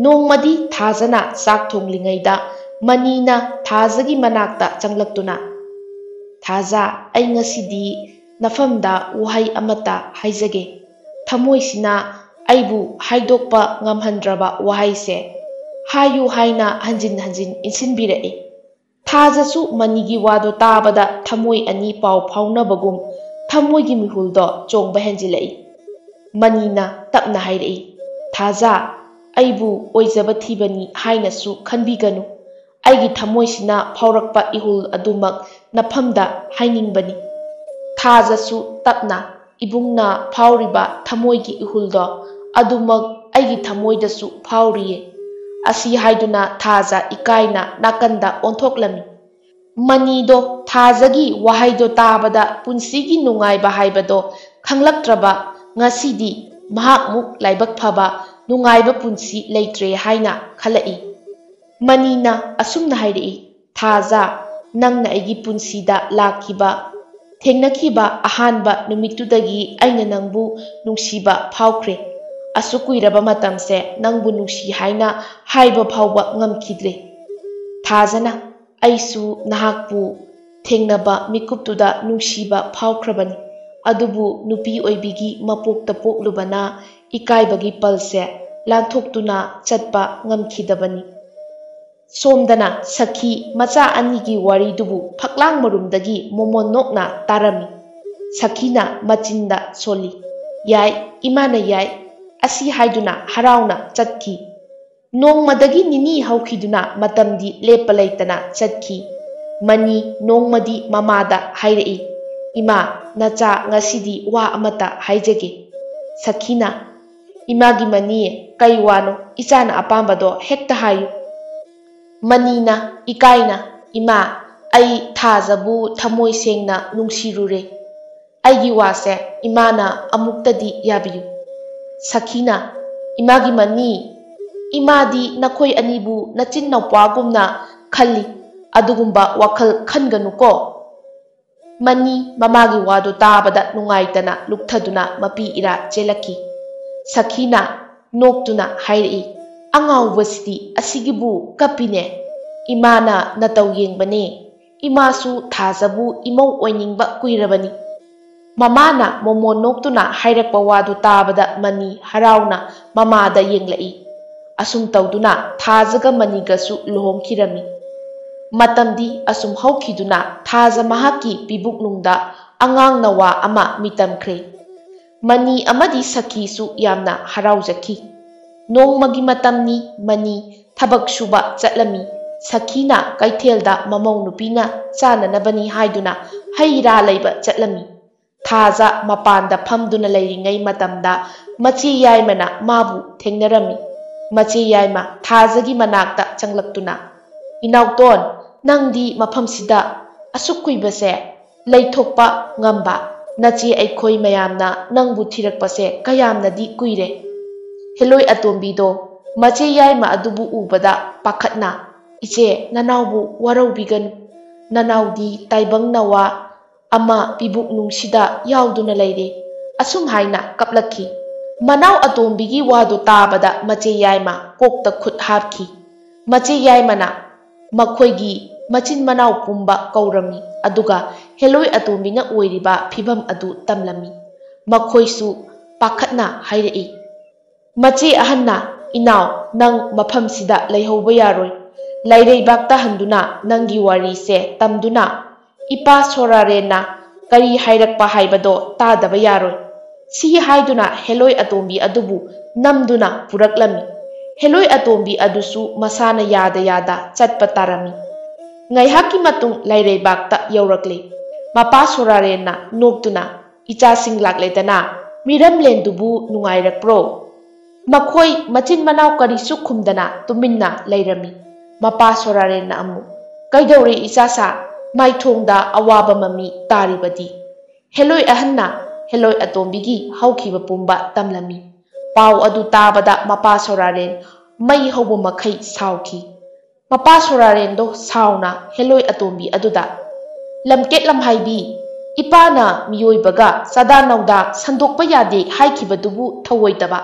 ꯅꯣꯡꯃꯗꯤ ꯊꯥꯖꯅ ꯆꯥꯛ ꯊꯣꯡꯂꯤꯉꯩꯗ ꯃꯅꯤꯅ ꯊꯥꯖꯒꯤ ꯃꯅꯥꯛꯇ ꯆꯪꯂꯛꯇꯨꯅ, "ꯊꯥꯖ, ꯑꯩ ꯉꯁꯤꯗꯤ ꯅꯐꯝꯗ ꯋꯥꯍꯩ ꯑꯃꯠꯇ ꯍꯥꯏꯖꯒꯦ꯫ ꯊꯃꯣꯏꯁꯤꯅ ꯑꯩꯕꯨ ꯍꯥꯏꯗꯣꯛꯄ ꯉꯝꯍꯟꯗ꯭ꯔꯕ ꯋꯥꯍꯩꯁꯦ ꯍꯥꯏꯌꯨ" ꯍꯥꯏꯅ ꯍꯟꯖꯤꯟ ꯍꯟꯖꯤꯟ ꯏꯟꯁꯤꯟꯕꯤꯔꯛꯏ꯫ ꯊꯥꯖꯁꯨ ꯃꯅꯤꯒꯤ ꯋꯥꯗꯣ ꯇꯥꯕꯗ ꯊꯃꯣꯏ ꯑꯅꯤ ꯄꯥꯎ ꯐꯥꯎꯅꯕꯒꯨꯝ ꯊꯃꯣꯏꯒꯤ ꯃꯤꯍꯨꯜꯗꯣ ꯆꯣꯡꯕ ꯍꯦꯟꯖꯤꯜꯂꯛꯏ꯫ ꯃꯅꯤꯅ ꯇꯞꯅ ꯍꯥꯏꯔꯛꯏ, "ꯊꯥꯖ, ꯑꯩꯕꯨ ꯑꯣꯏꯖꯕ ꯊꯤꯕꯅꯤ ꯍꯥꯏꯅꯁꯨ ꯈꯟꯕꯤꯒꯅꯨ꯫ ꯑꯩꯒꯤ ꯊꯃꯣꯏꯁꯤꯅ ꯐꯥꯎꯔꯛꯄ ꯏꯍꯨꯜ ꯑꯗꯨꯃꯛ ꯅꯐꯝꯗ ꯍꯥꯏꯅꯤꯡꯕꯅꯤ"꯫ ꯊꯥꯖꯁꯨ ꯇꯞꯅ, "ꯏꯕꯨꯡꯅ ꯐꯥꯎꯔꯤꯕ ꯊꯃꯣꯏꯒꯤ ꯏꯍꯨꯜꯗꯣ ꯑꯗꯨꯃꯛ ꯑꯩꯒꯤ ꯊꯃꯣꯏꯗꯁꯨ ꯐꯥꯎꯔꯤꯌꯦ" ꯑꯁꯤ ꯍꯥꯏꯗꯨꯅ ꯊꯥꯖ ꯏꯀꯥꯏꯅ ꯅꯥꯀꯟꯗ ꯑꯣꯟꯊꯣꯛꯂꯝꯃꯤ꯫ ꯃꯅꯤꯗꯣ ꯊꯥꯖꯒꯤ ꯋꯥꯍꯩꯗꯣ ꯇꯥꯕꯗ ꯄꯨꯟꯁꯤꯒꯤ ꯅꯨꯡꯉꯥꯏꯕ ꯍꯥꯏꯕꯗꯣ ꯈꯪꯂꯛꯇ꯭ꯔꯕ ꯉꯁꯤꯗꯤ ꯃꯍꯥꯛꯃꯨꯛ ꯂꯥꯏꯕꯛ ꯐꯕ ꯅꯨꯡꯉꯥꯏꯕ ꯄꯨꯟꯁꯤ ꯂꯩꯇ꯭ꯔꯦ ꯍꯥꯏꯅ ꯈꯜꯂꯛꯏ꯫ ꯃꯅꯤꯅ ꯑꯁꯨꯝꯅ ꯍꯥꯏꯔꯛꯏ, "ꯊꯥꯖ, ꯅꯪꯅ ꯑꯩꯒꯤ ꯄꯨꯟꯁꯤꯗ ꯂꯥꯛꯈꯤꯕ, ꯊꯦꯡꯅꯈꯤꯕ ꯑꯍꯥꯟꯕ ꯅꯨꯃꯤꯠꯇꯨꯗꯒꯤ ꯑꯩꯅ ꯅꯪꯕꯨ ꯅꯨꯡꯁꯤꯕ ꯐꯥꯎꯈ꯭ꯔꯦ꯫ ꯑꯁꯨꯛ ꯀꯨꯏꯔꯕ ꯃꯇꯝꯁꯦ ꯅꯪꯕꯨ ꯅꯨꯡꯁꯤ ꯍꯥꯏꯅ ꯍꯥꯏꯕ ꯐꯥꯎꯕ ꯉꯝꯈꯤꯗ꯭ꯔꯦ꯫ ꯊꯥꯖꯅ, ꯑꯩꯁꯨ ꯅꯍꯥꯛꯄꯨ ꯊꯦꯡꯅꯕ ꯃꯤꯀꯨꯞꯇꯨꯗ ꯅꯨꯡꯁꯤꯕ ꯐꯥꯎꯈ꯭ꯔꯕꯅꯤ꯫ ꯑꯗꯨꯕꯨ ꯅꯨꯄꯤ ꯑꯣꯏꯕꯤꯒꯤ ꯃꯄꯣꯛꯇ ꯄꯣꯛꯂꯨꯕꯅ ꯏꯀꯥꯏꯕꯒꯤ ꯄꯜꯁꯦ ꯂꯥꯟꯊꯣꯛꯇꯨꯅ ꯆꯠꯄ ꯉꯝꯈꯤꯗꯕꯅꯤ"꯫ ꯁꯣꯝꯗꯅ ꯁꯈꯤ ꯃꯆꯥ ꯑꯅꯤꯒꯤ ꯋꯥꯔꯤꯗꯨꯕꯨ ꯐꯛꯂꯥꯡ ꯃꯔꯨꯝꯗꯒꯤ ꯃꯣꯃꯣꯟ ꯅꯣꯛꯅ ꯇꯥꯔꯝꯃꯤ꯫ ꯁꯈꯤꯅ ꯃꯆꯤꯟꯗ ꯁꯣꯜꯂꯤ, "ꯌꯥꯏ, ꯏꯃꯥꯅ ꯌꯥꯏ" ꯑꯁꯤ ꯍꯥꯏꯗꯨꯅ ꯍꯔꯥꯎꯅ ꯆꯠꯈꯤ꯫ ꯅꯣꯡꯃꯗꯒꯤ ꯅꯤꯅꯤ ꯍꯧꯈꯤꯗꯨꯅ ꯃꯇꯝꯗꯤ ꯂꯦꯞꯄ ꯂꯩꯇꯅ ꯆꯠꯈꯤ꯫ ꯃꯅꯤ ꯅꯣꯡꯃꯗꯤ ꯃꯃꯥꯗ ꯍꯥꯏꯔꯛꯏ, "ꯏꯃꯥ, ꯅꯆꯥ ꯉꯁꯤꯗꯤ ꯋꯥ ꯑꯃꯇ ꯍꯥꯏꯖꯒꯦ"꯫ ꯁꯈꯤꯅ, "ꯏꯃꯥꯒꯤ ꯃꯅꯤ, ꯀꯩ ꯋꯥꯅꯣ? ꯏꯆꯥꯅ ꯑꯄꯥꯝꯕꯗꯣ ꯍꯦꯛꯇ ꯍꯥꯏꯌꯨ"꯫ ꯃꯅꯤꯅ ꯏꯀꯥꯏꯅ, "ꯏꯃꯥ, ꯑꯩ ꯊꯥꯖꯕꯨ ꯊꯃꯣꯏ ꯁꯦꯡꯅ ꯅꯨꯡꯁꯤꯔꯨꯔꯦ꯫ ꯑꯩꯒꯤ ꯋꯥꯁꯦ ꯏꯃꯥꯅ ꯑꯃꯨꯛꯇꯗꯤ ꯌꯥꯕꯤꯌꯨ"꯫ ꯁꯈꯤꯅ, "ꯏꯃꯥꯒꯤ ꯃꯅꯤ, ꯏꯃꯥꯗꯤ ꯅꯈꯣꯏ ꯑꯅꯤꯕꯨ ꯅꯆꯤꯟ ꯅꯧꯄ꯭ꯋꯥꯒꯨꯝꯅ ꯈꯜꯂꯤ꯫ ꯑꯗꯨꯒꯨꯝꯕ ꯋꯥꯈꯜ ꯈꯟꯒꯅꯨꯀꯣ"꯫ ꯃꯅꯤ ꯃꯃꯥꯒꯤ ꯋꯥꯗꯨ ꯇꯥꯕꯗ ꯅꯨꯡꯉꯥꯏꯇꯅ ꯂꯨꯛꯊꯗꯨꯅ ꯃꯄꯤ ꯏꯔꯥ ꯆꯦꯜꯂꯛꯈꯤ꯫ ꯁꯈꯤꯅ ꯅꯣꯛꯇꯨꯅ ꯍꯥꯏꯔꯛꯏ, "ꯑꯉꯥꯎꯕꯁꯤꯗꯤ ꯑꯁꯤꯒꯤꯕꯨ ꯀꯞꯄꯤꯅꯦ꯫ ꯏꯃꯥꯅ ꯅꯇꯧ ꯌꯦꯡꯕꯅꯦ꯫ ꯏꯃꯥꯁꯨ ꯊꯥꯖꯕꯨ ꯏꯃꯧ ꯑꯣꯏꯅꯤꯡꯕ ꯀꯨꯏꯔꯕꯅꯤ꯫" ꯃꯃꯥꯅ ꯃꯣꯃꯣꯟ ꯅꯣꯛꯇꯨꯅ ꯍꯥꯏꯔꯛꯄ ꯋꯥꯗꯨ ꯇꯥꯕꯗ ꯃꯅꯤ ꯍꯔꯥꯎꯅ ꯃꯃꯥꯗ ꯌꯦꯡꯂꯛꯏ꯫ ꯑꯁꯨꯝ ꯇꯧꯗꯨꯅ ꯊꯥꯖꯒ ꯃꯅꯤꯒꯁꯨ ꯂꯨꯍꯣꯡꯈꯤꯔꯝꯃꯤ꯫ ꯃꯇꯝꯗꯤ ꯑꯁꯨꯝ ꯍꯧꯈꯤꯗꯨꯅ ꯊꯥꯖ ꯃꯍꯥꯛꯀꯤ ꯄꯤꯕꯨꯛꯅꯨꯡꯗ ꯑꯉꯥꯡ ꯅꯋꯥ ꯑꯃ ꯃꯤꯇꯝꯈ꯭ꯔꯦ꯫ ꯃꯅꯤ ꯑꯃꯗꯤ ꯁꯈꯤꯁꯨ ꯌꯥꯝꯅ ꯍꯔꯥꯎꯖꯈꯤ꯫ ꯅꯣꯡꯃꯒꯤ ꯃꯇꯝꯅꯤ꯫ ꯃꯅꯤ ꯊꯕꯛ ꯁꯨꯕ ꯆꯠꯂꯝꯃꯤ꯫ ꯁꯈꯤꯅ ꯀꯩꯊꯦꯜꯗ ꯃꯃꯧ ꯅꯨꯄꯤꯅ ꯆꯥꯅꯅꯕꯅꯤ ꯍꯥꯏꯗꯨꯅ ꯍꯩ ꯔꯥ ꯂꯩꯕ ꯆꯠꯂꯝꯃꯤ꯫ ꯊꯥꯖ ꯃꯄꯥꯟꯗ ꯐꯝꯗꯨꯅ ꯂꯩꯔꯤꯉꯩ ꯃꯇꯝꯗ ꯃꯆꯦ ꯌꯥꯏꯃꯅ ꯃꯥꯕꯨ ꯊꯦꯡꯅꯔꯝꯃꯤ꯫ ꯃꯆꯦ ꯌꯥꯏꯃ ꯊꯥꯖꯒꯤ ꯃꯅꯥꯛꯇ ꯆꯪꯂꯛꯇꯨꯅ, "ꯏꯅꯥꯎꯇꯣꯟ, ꯅꯪꯗꯤ ꯃꯐꯝꯁꯤꯗ ꯑꯁꯨꯛ ꯀꯨꯏꯕꯁꯦ ꯂꯩꯊꯣꯛꯄ ꯉꯝꯕ? ꯅꯆꯦ ꯑꯩꯈꯣꯏ ꯃꯌꯥꯝꯅ ꯅꯪꯕꯨ ꯊꯤꯔꯛꯄꯁꯦ ꯀꯌꯥꯝꯅꯗꯤ ꯀꯨꯏꯔꯦ꯫" ꯍꯦꯂꯣꯏ ꯑꯇꯣꯝꯕꯤꯗꯣ ꯃꯆꯦ ꯌꯥꯏꯃ ꯑꯗꯨꯕꯨ ꯎꯕꯗ ꯄꯥꯈꯠꯅ, "ꯏꯆꯦ, ꯅꯅꯥꯎꯕꯨ ꯋꯥꯔꯧꯕꯤꯒꯅꯨ꯫ ꯅꯅꯥꯎꯗꯤ ꯇꯥꯏꯕꯪ ꯅꯋꯥ ꯑꯃ ꯄꯤꯕꯨꯛꯅꯨꯡꯁꯤꯗ ꯌꯥꯎꯗꯨꯅ ꯂꯩꯔꯦ꯫" ꯑꯁꯨꯝ ꯍꯥꯏꯅ ꯀꯞꯂꯛꯈꯤ꯫ ꯃꯅꯥꯎ ꯑꯇꯣꯝꯕꯤꯒꯤ ꯋꯥꯗꯨ ꯇꯥꯕꯗ ꯃꯆꯦ ꯌꯥꯏꯃ ꯀꯣꯛꯇ ꯈꯨꯠ ꯍꯥꯞꯈꯤ꯫ ꯃꯆꯦ ꯌꯥꯏꯃꯅ ꯃꯈꯣꯏꯒꯤ ꯃꯆꯤꯟ ꯃꯅꯥꯎ ꯄꯨꯝꯕ ꯀꯧꯔꯝꯃꯤ, ꯑꯗꯨꯒ ꯍꯦꯂꯣꯏ ꯑꯇꯣꯝꯕꯤꯅ ꯑꯣꯏꯔꯤꯕ ꯐꯤꯚꯝ ꯑꯗꯨ ꯇꯝꯂꯝꯃꯤ꯫ ꯃꯈꯣꯏꯁꯨ ꯄꯥꯈꯠꯅ ꯍꯥꯏꯔꯛꯏ꯫ ꯃꯆꯦ ꯑꯍꯟꯅ, "ꯏꯅꯥꯎ, ꯅꯪ ꯃꯐꯝꯁꯤꯗ ꯂꯩꯍꯧꯕ ꯌꯥꯔꯣꯏ꯫ ꯂꯥꯏꯔꯩꯕꯥꯛꯇ ꯍꯟꯗꯨꯅ ꯅꯪꯒꯤ ꯋꯥꯔꯤꯁꯦ ꯇꯝꯗꯨꯅ ꯏꯄꯥ ꯁꯣꯔꯥꯔꯦꯟꯅ ꯀꯔꯤ ꯍꯥꯏꯔꯛꯄ ꯍꯥꯏꯕꯗꯣ ꯇꯥꯗꯕ ꯌꯥꯔꯣꯏ꯫" ꯁꯤ ꯍꯥꯏꯗꯨꯅ ꯍꯦꯂꯣꯏ ꯑꯇꯣꯝꯕꯤ ꯑꯗꯨꯕꯨ ꯅꯝꯗꯨꯅ ꯄꯨꯔꯛꯂꯝꯃꯤ꯫ ꯍꯦꯂꯣꯏ ꯑꯇꯣꯝꯕꯤ ꯑꯗꯨꯁꯨ ꯃꯁꯥꯅ ꯌꯥꯗ ꯌꯥꯗ ꯆꯠꯄ ꯇꯥꯔꯝꯃꯤ꯫ ꯉꯥꯏꯍꯥꯛꯀꯤ ꯃꯇꯨꯡ ꯂꯥꯏꯔꯩꯕꯥꯛꯇ ꯌꯧꯔꯛꯂꯦ꯫ ꯃꯄꯥ ꯁꯣꯔꯥꯔꯦꯟꯅ ꯅꯣꯛꯇꯨꯅ, "ꯏꯆꯥꯁꯤꯡ ꯂꯥꯛꯂꯦꯗꯅ, ꯃꯤꯔꯝꯂꯦꯟꯗꯨꯕꯨ ꯅꯨꯡꯉꯥꯏꯔꯛꯄ꯭ꯔꯣ?" ꯃꯈꯣꯏ ꯃꯆꯤꯟ ꯃꯅꯥꯎ ꯀꯔꯤꯁꯨ ꯈꯨꯝꯗꯅ ꯇꯨꯃꯤꯟꯅ ꯂꯩꯔꯝꯃꯤ꯫ ꯃꯄꯥ ꯁꯣꯔꯥꯔꯦꯟꯅ ꯑꯃꯨꯛ, "ꯀꯩꯗꯧꯔꯦ ꯏꯆꯥꯁꯥ? ꯃꯥꯏꯊꯣꯡꯗ ꯑꯋꯥꯕ ꯃꯃꯤ ꯇꯥꯔꯤꯕꯗꯤ?" ꯍꯦꯂꯣꯏ ꯑꯍꯟꯅ ꯍꯦꯂꯣꯏ ꯑꯇꯣꯝꯕꯤꯒꯤ ꯍꯧꯈꯤꯕ ꯄꯨꯝꯕ ꯇꯝꯂꯝꯃꯤ꯫ ꯄꯥꯎ ꯑꯗꯨ ꯇꯥꯕꯗ ꯃꯄꯥ ꯁꯣꯔꯥꯔꯦꯟ ꯃꯩ ꯍꯧꯕ ꯃꯈꯩ ꯁꯥꯎꯈꯤ꯫ ꯃꯄꯥ ꯁꯣꯔꯥꯔꯦꯟꯗꯣ ꯁꯥꯎꯅ ꯍꯦꯂꯣꯏ ꯑꯇꯣꯝꯕꯤ ꯑꯗꯨꯗ, "ꯂꯝꯀꯦꯠ ꯂꯝꯍꯥꯏꯕꯤ, ꯏꯄꯥꯅ ꯃꯤꯑꯣꯏꯕꯒ ꯆꯥꯗꯥ ꯅꯧꯗꯥ ꯁꯟꯗꯣꯛꯄ ꯌꯥꯗꯦ ꯍꯥꯏꯈꯤꯕꯗꯨꯕꯨ ꯊꯧꯑꯣꯏꯗꯕ,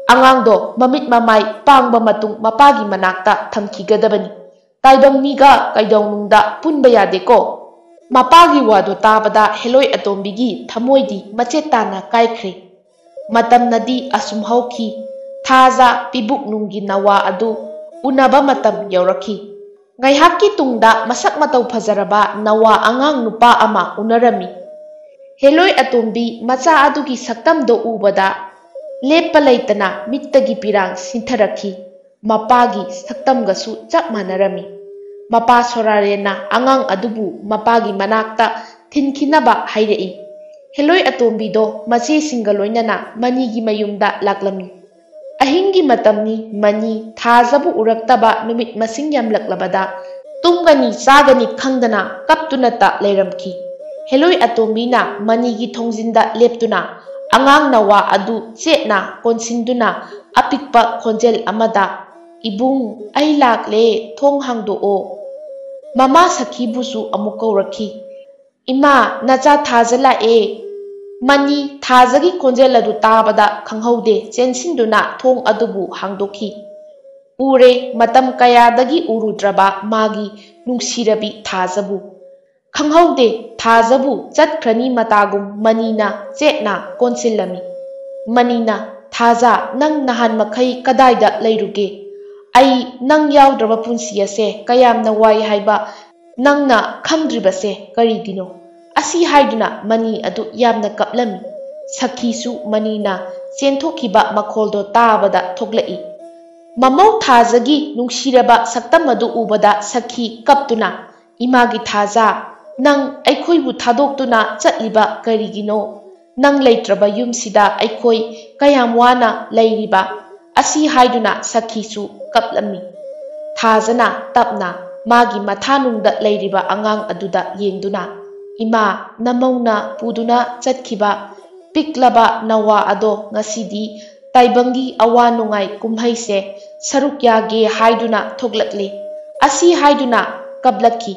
ꯑꯉꯥꯡꯗꯣ ꯃꯃꯤꯠ ꯃꯃꯥꯏ ꯄꯥꯡꯕ ꯃꯇꯨꯡ ꯃꯄꯥꯒꯤ ꯃꯅꯥꯛꯇ ꯊꯝꯈꯤꯒꯗꯕꯅꯤ꯫ ꯇꯥꯏꯕꯪ ꯃꯤꯒ ꯀꯩꯗꯧꯅꯨꯡꯗ ꯄꯨꯟꯕ ꯌꯥꯗꯦꯀꯣ꯫ ꯃꯄꯥꯒꯤ ꯋꯥꯗꯣ ꯇꯥꯕꯗ ꯍꯦꯂꯣꯏ ꯑꯇꯣꯝꯕꯤꯒꯤ ꯊꯃꯣꯏꯗꯤ ꯃꯆꯦꯠ ꯇꯥꯅ ꯀꯥꯏꯈ꯭ꯔꯦ꯫ ꯃꯇꯝꯅꯗꯤ ꯑꯁꯨꯝ ꯍꯧꯈꯤ꯫ ꯊꯥꯖ ꯄꯤꯕꯨꯛ ꯅꯨꯡꯒꯤ ꯅꯋꯥ ꯑꯗꯨ ꯎꯅꯕ ꯃꯇꯝ ꯌꯧꯔꯛꯈꯤ꯫ ꯉꯥꯏꯍꯥꯛꯀꯤ ꯇꯨꯡꯗ ꯃꯁꯛ ꯃꯇꯧ ꯐꯖꯔꯕ ꯅꯋꯥ ꯑꯉꯥꯡ ꯅꯨꯄꯥ ꯑꯃ ꯎꯅꯔꯝꯃꯤ꯫ ꯍꯦꯂꯣꯏ ꯑꯇꯣꯝꯕꯤ ꯃꯆꯥ ꯑꯗꯨꯒꯤ ꯁꯛꯇꯝꯗꯣ ꯎꯕꯗ ꯂꯦꯞꯄ ꯂꯩꯇꯅ ꯃꯤꯠꯇꯒꯤ ꯄꯤꯔꯥꯡ ꯁꯤꯟꯊꯔꯛꯈꯤ꯫ ꯃꯄꯥꯒꯤ ꯁꯛꯇꯝꯒꯁꯨ ꯆꯞ ꯃꯥꯟꯅꯔꯝꯃꯤ꯫ ꯃꯄꯥ ꯁꯣꯔꯥꯔꯦꯟꯅ ꯑꯉꯥꯡ ꯑꯗꯨꯕꯨ ꯃꯄꯥꯒꯤ ꯃꯅꯥꯛꯇ ꯊꯤꯟꯈꯤꯅꯕ ꯍꯥꯏꯔꯛꯏ꯫ ꯍꯦꯂꯣꯏ ꯑꯇꯣꯝꯕꯤꯗꯣ ꯃꯆꯦꯁꯤꯡꯒ ꯂꯣꯏꯅꯅ ꯃꯅꯤꯒꯤ ꯃꯌꯨꯝꯗ ꯂꯥꯛꯂꯝꯃꯤ꯫ ꯑꯍꯤꯡꯒꯤ ꯃꯇꯝꯅꯤ꯫ ꯃꯅꯤ ꯊꯥꯖꯕꯨ ꯎꯔꯛꯇꯕ ꯅꯨꯃꯤꯠ ꯃꯁꯤꯡ ꯌꯥꯝꯂꯛꯂꯕꯗ ꯇꯨꯝꯒꯅꯤ ꯆꯥꯒꯅꯤ ꯈꯪꯗꯅ ꯀꯞꯇꯨꯅꯇ ꯂꯩꯔꯝꯈꯤ꯫ ꯍꯦꯂꯣꯏ ꯑꯇꯣꯝꯕꯤꯅ ꯃꯅꯤꯒꯤ ꯊꯣꯡꯖꯤꯟꯗ ꯂꯦꯞꯇꯨꯅ ꯑꯉꯥꯡ ꯅꯋꯥ ꯑꯗꯨ ꯆꯦꯠꯅ ꯀꯣꯟꯁꯤꯟꯗꯨꯅ ꯑꯄꯤꯛꯄ ꯈꯣꯟꯖꯦꯜ ꯑꯃꯗ, "ꯏꯕꯨꯡ, ꯑꯩ ꯂꯥꯛꯂꯦ, ꯊꯣꯡ ꯍꯥꯡꯗꯣꯛꯑꯣ꯫" ꯃꯃꯥ ꯁꯈꯤꯕꯨꯁꯨ ꯑꯃꯨꯛ ꯀꯧꯔꯛꯈꯤ꯫ "ꯏꯃꯥ, ꯅꯆꯥ ꯊꯥꯖ ꯂꯥꯛꯑꯦ꯫" ꯃꯅꯤ ꯊꯥꯖꯒꯤ ꯈꯣꯟꯖꯦꯜ ꯑꯗꯨ ꯇꯥꯕꯗ ꯈꯪꯍꯧꯗꯦ, ꯆꯦꯟꯁꯤꯟꯗꯨꯅ ꯊꯣꯡ ꯑꯗꯨꯕꯨ ꯍꯥꯡꯗꯣꯛꯈꯤ꯫ ꯎꯔꯦ, ꯃꯇꯝ ꯀꯌꯥꯗꯒꯤ ꯎꯔꯨꯗ꯭ꯔꯕ ꯃꯥꯒꯤ ꯅꯨꯡꯁꯤꯔꯕꯤ ꯊꯥꯖꯕꯨ꯫ ꯈꯪꯍꯧꯗꯦ, ꯊꯥꯖꯕꯨ ꯆꯠꯈ꯭ꯔꯅꯤ ꯃꯇꯥꯒꯨꯝ ꯃꯅꯤꯅ ꯆꯦꯠꯅ ꯀꯣꯟꯁꯤꯜꯂꯝꯃꯤ꯫ ꯃꯅꯤꯅ, "ꯊꯥꯖ, ꯅꯪ ꯅꯍꯥꯟ ꯃꯈꯩ ꯀꯗꯥꯏꯗ ꯂꯩꯔꯨꯒꯦ? ꯑꯩ ꯅꯪ ꯌꯥꯎꯗ꯭ꯔꯕ ꯄꯨꯟꯁꯤ ꯑꯁꯦ ꯀꯌꯥꯝꯅ ꯋꯥꯏ ꯍꯥꯏꯕ ꯅꯪꯅ ꯈꯪꯗ꯭ꯔꯤꯕꯁꯦ ꯀꯔꯤꯒꯤꯅꯣ?" ꯑꯁꯤ ꯍꯥꯏꯗꯨꯅ ꯃꯅꯤ ꯑꯗꯨ ꯌꯥꯝꯅ ꯀꯞꯂꯝꯃꯤ꯫ ꯁꯈꯤꯁꯨ ꯃꯅꯤꯅ ꯆꯦꯟꯊꯣꯛꯈꯤꯕ ꯃꯈꯣꯜꯗꯣ ꯇꯥꯕꯗ ꯊꯣꯛꯂꯛꯏ꯫ ꯃꯃꯧ ꯊꯥꯖꯒꯤ ꯅꯨꯡꯁꯤꯔꯕ ꯁꯛꯇꯝ ꯑꯗꯨ ꯎꯕꯗ ꯁꯈꯤ ꯀꯞꯇꯨꯅ, "ꯏꯃꯥꯒꯤ ꯊꯥꯖ, ꯅꯪ ꯑꯩꯈꯣꯏꯕꯨ ꯊꯥꯗꯣꯛꯇꯨꯅ ꯆꯠꯂꯤꯕ ꯀꯔꯤꯒꯤꯅꯣ? ꯅꯪ ꯂꯩꯇ꯭ꯔꯕ ꯌꯨꯝꯁꯤꯗ ꯑꯩꯈꯣꯏ ꯀꯌꯥꯝ ꯋꯥꯅ ꯂꯩꯔꯤꯕ?" ꯑꯁꯤ ꯍꯥꯏꯗꯨꯅ ꯁꯈꯤꯁꯨ ꯀꯞꯂꯝꯃꯤ꯫ ꯊꯥꯖꯅ ꯇꯞꯅ ꯃꯥꯒꯤ ꯃꯊꯥꯅꯨꯡꯗ ꯂꯩꯔꯤꯕ ꯑꯉꯥꯡ ꯑꯗꯨꯗ ꯌꯦꯡꯗꯨꯅ, "ꯏꯃꯥ, ꯅꯃꯧꯅ ꯄꯨꯗꯨꯅ ꯆꯠꯈꯤꯕ ꯄꯤꯛꯂꯕ ꯅꯋꯥ ꯑꯗꯣ ꯉꯁꯤꯗꯤ ꯇꯥꯏꯕꯪꯒꯤ ꯑꯋꯥ ꯅꯨꯡꯉꯥꯏ ꯀꯨꯝꯍꯩꯁꯦ ꯁꯔꯨꯛ ꯌꯥꯒꯦ ꯍꯥꯏꯗꯨꯅ ꯊꯣꯛꯂꯛꯂꯤ꯫" ꯑꯁꯤ ꯍꯥꯏꯗꯨꯅ ꯀꯞꯂꯛꯈꯤ꯫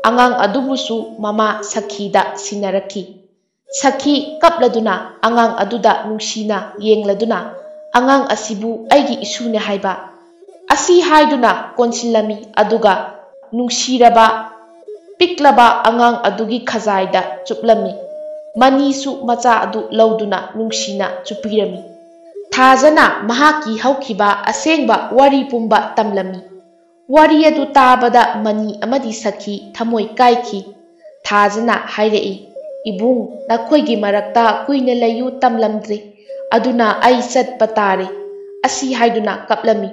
ꯑꯉꯥꯡ ꯑꯗꯨꯕꯨꯁꯨ ꯃꯃꯥ ꯁꯈꯤꯗ ꯁꯤꯟꯅꯔꯛꯈꯤ꯫ ꯁꯈꯤ ꯀꯞꯂꯗꯨꯅ ꯑꯉꯥꯡ ꯑꯗꯨꯗ ꯅꯨꯡꯁꯤꯅ ꯌꯦꯡꯂꯗꯨꯅ, "ꯑꯉꯥꯡ ꯑꯁꯤꯕꯨ ꯑꯩꯒꯤ ꯏꯁꯨꯅꯦ" ꯍꯥꯏꯕ꯫ ꯑꯁꯤ ꯍꯥꯏꯗꯨꯅ ꯀꯣꯟꯁꯤꯜꯂꯝꯃꯤ, ꯑꯗꯨꯒ ꯅꯨꯡꯁꯤꯔꯕ ꯄꯤꯛꯂꯕ ꯑꯉꯥꯡ ꯑꯗꯨꯒꯤ ꯈꯖꯥꯏꯗ ꯆꯨꯞꯂꯝꯃꯤ꯫ ꯃꯅꯤꯁꯨ ꯃꯆꯥ ꯑꯗꯨ ꯂꯧꯗꯨꯅ ꯅꯨꯡꯁꯤꯅ ꯆꯨꯞꯄꯤꯔꯝꯃꯤ꯫ ꯊꯥꯖꯅ ꯃꯍꯥꯛꯀꯤ ꯍꯧꯈꯤꯕ ꯑꯁꯦꯡꯕ ꯋꯥꯔꯤ ꯄꯨꯝꯕ ꯇꯝꯂꯝꯃꯤ꯫ ꯋꯥꯔꯤ ꯑꯗꯨ ꯇꯥꯕꯗ ꯃꯅꯤ ꯑꯃꯗꯤ ꯁꯈꯤ ꯊꯃꯣꯏ ꯀꯥꯏꯈꯤ꯫ ꯊꯥꯖꯅ ꯍꯥꯏꯔꯛꯏ, "ꯏꯕꯨꯡ, ꯅꯈꯣꯏꯒꯤ ꯃꯔꯛꯇ ꯀꯨꯏꯅ ꯂꯩꯌꯨ ꯇꯝꯂꯝꯗ꯭ꯔꯦ, ꯑꯗꯨꯅ ꯑꯩ ꯆꯠꯄ ꯇꯥꯔꯦ"꯫ ꯑꯁꯤ ꯍꯥꯏꯗꯨꯅ ꯀꯞꯂꯝꯃꯤ꯫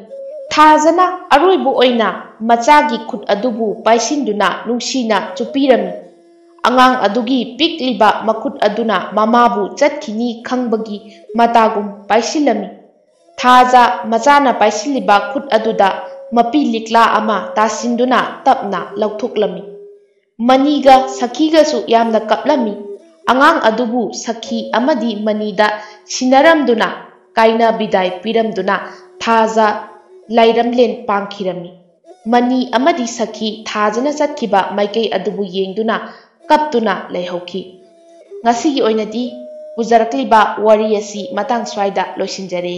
ꯊꯥꯖꯅ ꯑꯔꯣꯏꯕ ꯑꯣꯏꯅ ꯃꯆꯥꯒꯤ ꯈꯨꯠ ꯑꯗꯨꯕꯨ ꯄꯥꯏꯁꯤꯟꯗꯨꯅ ꯅꯨꯡꯁꯤꯅ ꯆꯨꯞꯄꯤꯔꯝꯃꯤ꯫ ꯑꯉꯥꯡ ꯑꯗꯨꯒꯤ ꯄꯤꯛꯂꯤꯕ ꯃꯈꯨꯠ ꯑꯗꯨꯅ ꯃꯃꯥꯕꯨ ꯆꯠꯈꯤꯅꯤ ꯈꯪꯕꯒꯤ ꯃꯇꯥꯒꯨꯝ ꯄꯥꯏꯁꯤꯜꯂꯝꯃꯤ꯫ ꯊꯥꯖ ꯃꯆꯥꯅ ꯄꯥꯏꯁꯤꯜꯂꯤꯕ ꯈꯨꯠ ꯑꯗꯨꯗ ꯃꯄꯤ ꯂꯤꯛꯂꯥ ꯑꯃ ꯇꯥꯁꯤꯟꯗꯨꯅ ꯇꯞꯅ ꯂꯧꯊꯣꯛꯂꯝꯃꯤ꯫ ꯃꯅꯤꯒ ꯁꯈꯤꯒꯁꯨ ꯌꯥꯝꯅ ꯀꯞꯂꯝꯃꯤ꯫ ꯑꯉꯥꯡ ꯑꯗꯨꯕꯨ ꯁꯈꯤ ꯑꯃꯗꯤ ꯃꯅꯤꯗ ꯁꯤꯟꯅꯔꯝꯗꯨꯅ ꯀꯥꯏꯅ ꯕꯤꯗꯥꯏ ꯄꯤꯔꯝꯗꯨꯅ ꯊꯥꯖ ꯂꯥꯏꯔꯝꯂꯦꯟ ꯄꯥꯡꯈꯤꯔꯝꯃꯤ꯫ ꯃꯅꯤ ꯑꯃꯗꯤ ꯁꯈꯤ ꯊꯥꯖꯅ ꯆꯠꯈꯤꯕ ꯃꯥꯏꯀꯩ ꯑꯗꯨꯕꯨ ꯌꯦꯡꯗꯨꯅ ꯀꯞꯇꯨꯅ ꯂꯩꯍꯧꯈꯤ꯫ ꯉꯁꯤꯒꯤ ꯑꯣꯏꯅꯗꯤ ꯄꯨꯖꯔꯛꯂꯤꯕ ꯋꯥꯔꯤ ꯑꯁꯤ ꯃꯇꯥꯡ ꯁ꯭ꯋꯥꯏꯗ ꯂꯣꯏꯁꯤꯟꯖꯔꯦ꯫